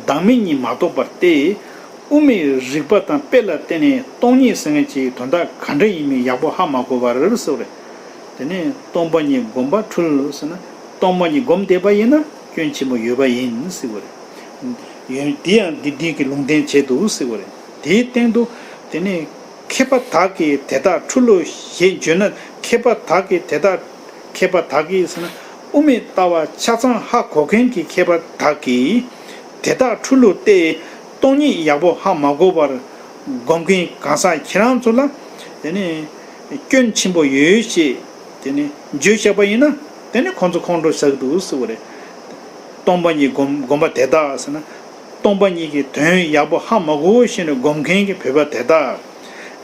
བདག་མེད་གཉིས་མ་རྟོགས་པར་ཏེ། དབུ་མའི་རིགས་པ་དང་དཔེ་ལ་བརྟེན་ནས་སྟོང་ཉིད་ཟེར་མཁན་གྱི་དོན་དག་ག་འདྲ་ཡིན་མིན་ཡག་པོ་ཧ་མ་གོ་བར་ཟེར་བ་རེད། དེ་ནས་སྟོང་པ་ཉིད་སྒོམ་པ་འཁྲུལ་ཟེར་ན། སྟོང་པ་ཉིད་སྒོམ་བསྡད་པ་ཡིན་ན་སྐྱོན་ཆེན་པོ་ཡོད་པ་ཡིན་ཟེར་བ་རེད། ཡོན་དེ་ཡང་འདི་འདི་གི་ལུང་བསྟན་བྱས་འདུག་ཟེར་བ་རེད། དེའི་སྟེང་དུ། དེ་ནས་མཁས་པ་དག་གིས་དེ་དག་འཁྲུལ་ལོ་ཞེས་བརྗོད་ན། མཁས་པ་དག་གིས་དེ་དག་མཁས་པ་དག་གིས་ཟེར་ན། དབུ་མའི་ལྟ་བ་ཆ་ཚང་ཧ་གོ་མཁན་གྱི་མཁས་པ་དག་གིས་དེ་དག་འཁྲུལ་ལོ་སྟེ། སྟོང་ཉིད་ཡག་པོ་ཧ་མ་གོ་བར་སྒོམ་མཁན་གང་ཟག་ཁྱེད་རང་ཚོ་ལ། དེ་ནས་སྐྱོན་ཆེན་པོ་ཡོད་ཅེས། དེ་ནས་བརྗོད་བཞག་པ་ཡིན་ན། དེ་ནས་ཁོང་ཚོ་ཁོང་ཁྲོ་ཟ་གི་འདུག་ཟེར་བ་རེད། སྟོང་པ་ཉིད་སྒོམ་སྒོམ་པ་དེ་དག་ཟེར་ན། སྟོང་པ་ཉིད་ཀྱི་དོན་ཡག་པོ་ཧ་མ་གོ་ཤེས་ནས་སྒོམ་མཁན་གྱི་བོད་པ་དེ་དག་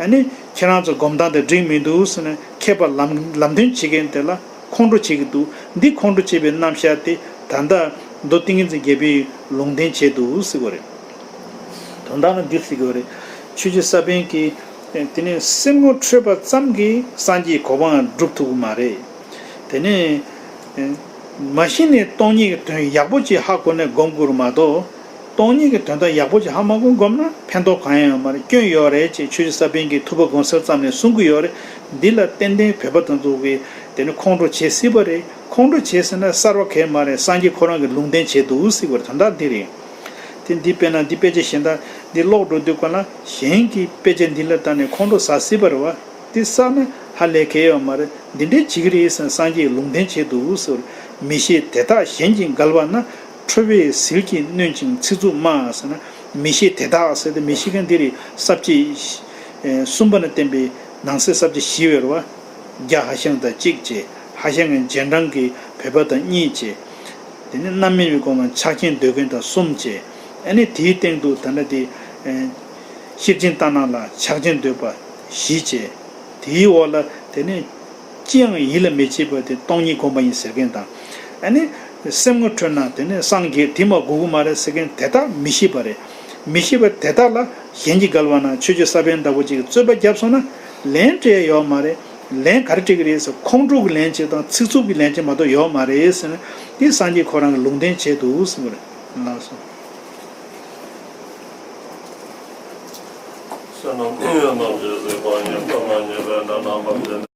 ཨ་ནི་ཁྱེད་རང་ཚོ་སྒོམ་སྟངས་དེ་འགྲིག་མི་འདུག་ཟེར་ནས་མཁས་པ་ལམ་ལམ་སྟོན་བྱེད་མཁན་དེ་ལ་ཁོང་ཁྲོ་བྱེད་ཀྱི་འདུག་འདི་ཁོང་ཁྲོ་བྱེད་པའི་རྣམ་གཞག་དེ་ད་ལྟ་མདོ་ཏིང་ངེ་འཛིན་རྒྱལ་པོས་ལུང་བསྟན་བྱས་འདུག་ཟེར་བ་རེད། དོན་དག་ནི་འདི་ཟེར་གྱི་ཡོད་རེད། ཆོས་རྗེ་ས་པཎ་གྱིས་དེ་ནས་སེམས་ངོ་འཕྲོད་པ་ཙམ་གྱིས་སངས་རྒྱས་གོ་འཕང་སྒྲུབ་ཐུབ་ཀྱི་མ་རེད། དེ་ནས་མ་གཞི་ནས་སྟོང་ཉིད་ཀྱི་དོན་ཡག་པོ་ཅིག་ཧ་གོ་ནས་སྒོམ་དགོས་རེད་མ་གཏོགས། སྟོང་ཉིད་ཀྱི་དོན་དག་ཡག་པོ་ཅིག་ཧ་མ་གོ་སྒོམ་ན་ཕན་ཐོགས་གང་ཡང་ཡོད་མ་རེད། སྐྱོན་ཡོད་རེད་ཅེས་ཆོས་རྗེ་ས་པཎ་གྱིས་ཐུབ་པ་དགོངས་གསལ་ཙམ་ནས་གསུང་གི་ཡོད་རེད། འདི་ལ་ཏན་ཏན་བོད་པ་དེ་ཚོ་གིས་དེ་ནི་ཁོང་ཁྲོ་བྱེད་སྲིད་པ་རེད། ཁོང་ཁྲོ་བྱེད་ཟེར་ན་གསར་བ་གང་ཡང་མ་རེད། སངས་རྒྱས་ཁོ་རང་གིས་ལུང་བསྟན་བྱས་འདུག་ཟེར་བ་རེད། དོན་དག་འདི་རེད། དེ་འདི་དཔེར་ན་འདི་དཔེ་ཆ་གཞན་དག་འདི་ཀློག་འགྲོ་དུས་ག་ལ་གཞན་གྱི་དཔེ་ཆ་འདི་ལ་བལྟས་ནས་ཁོང་ཁྲོ་ཟ་སྲིད་པ་རེད་བ། འདི་བསགས་ན་ཧ་ལས་ཁེ་ཡོད་མ་རེད། འདི་འདྲའི་བྱེད་ཀྱི་རེད་ཟེར་ནས་སངས་རྒྱས་ལུང་བསྟན་བྱས་འདུག་ཟེར། མི་ཤེས་དེ་དག་གཞན་གྱིས་འགལ་བ་ན། ཁྲོ་བས་ཟིལ་གྱིས་གནོན་ཅིང་ཚིག་རྩུབ་སྨྲ་ཟེར་ན། མི་ཤེས་དེ་དག་ཟེར་ཏེ་མི་ཤེས་མཁན་འདི་རེད། ས་བཅད་གསུམ་པ་ནས་བསྟན་པའི་ནང་གསེས་ས་བཅད་བཞི་ཡོད་རེད་བ། རྒྱ་ཧ་ཤང་དང་གཅིག་བྱས། ཧ་ཤང་གི་རྗེས་འབྲང་གི་བོད་པ་དང་གཉིས་བྱས། དེ་ནས་རྣམ་སྨིན་པའི་སྒོ་ནས་ཆགས་ཞེན་འདོད་མཁན་དང་གསུམ་བྱས། ཨ་ནི་དེའི་སྟེང་དུ་ད་ལྟ་དེ། ཤེར་ཕྱིན་ལྟར་སྣང་ལ་ཆགས་ཞེན་འདོད་པ། གཞི་བྱས། དེའི་འོག་ལ་དེ་ནས་ཅི་ཡང་ཡིད་ལ་མི་བྱེད་པ་དེ་སྟོང་ཉིད་སྒོམ་པ་ཡིན་ཟེར་མཁན་དང་། ཨ་ནི་སེམས་ངོ་འཕྲོད་ན་དེ་ནས་སངས་རྒྱས་དེ་མ་དགོས་ཀྱི་མ་རེད་ཟེར་མཁན་དེ་དག་མི་ཤེས་པ་རེད། མི་ཤེས་པ་དེ་དག་ལ་གཞན་གྱིས་འགལ་བ་ན་ཆོས་བརྒྱུད་གསར་པའི་འདྲ་པོ་ཅིག་གིས་རྩོད་པ་བརྒྱབ་སོང་ན་ལན་སྤྲད་ཡ་ཡོད་མ་རེད། ལན་ག་རེ་སྤྲད་ཀྱི་རེད་ཟེར། ཁོང་ཁྲོ་གི་ལན་གཅིག་དང་ཚིག་རྩུབ་ཀྱི་ལན་གཅིག་མ་གཏོགས་ཡོད་མ་རེད་ཟེར་ནས། དེ་སངས་རྒྱས་ཁོ་རང་གིས་ལུང་བསྟན་བྱས་འདུག་གསུངས་པ་རེད། ལགས་སོ། བསོད་ནམས་ཡོན་ཏན་ཇི་སྲིད་པ་ཡི། ཐོག་མ་མྱོས་པའི་དགྲ་རྣམས་ཕམ་བྱས་ནས།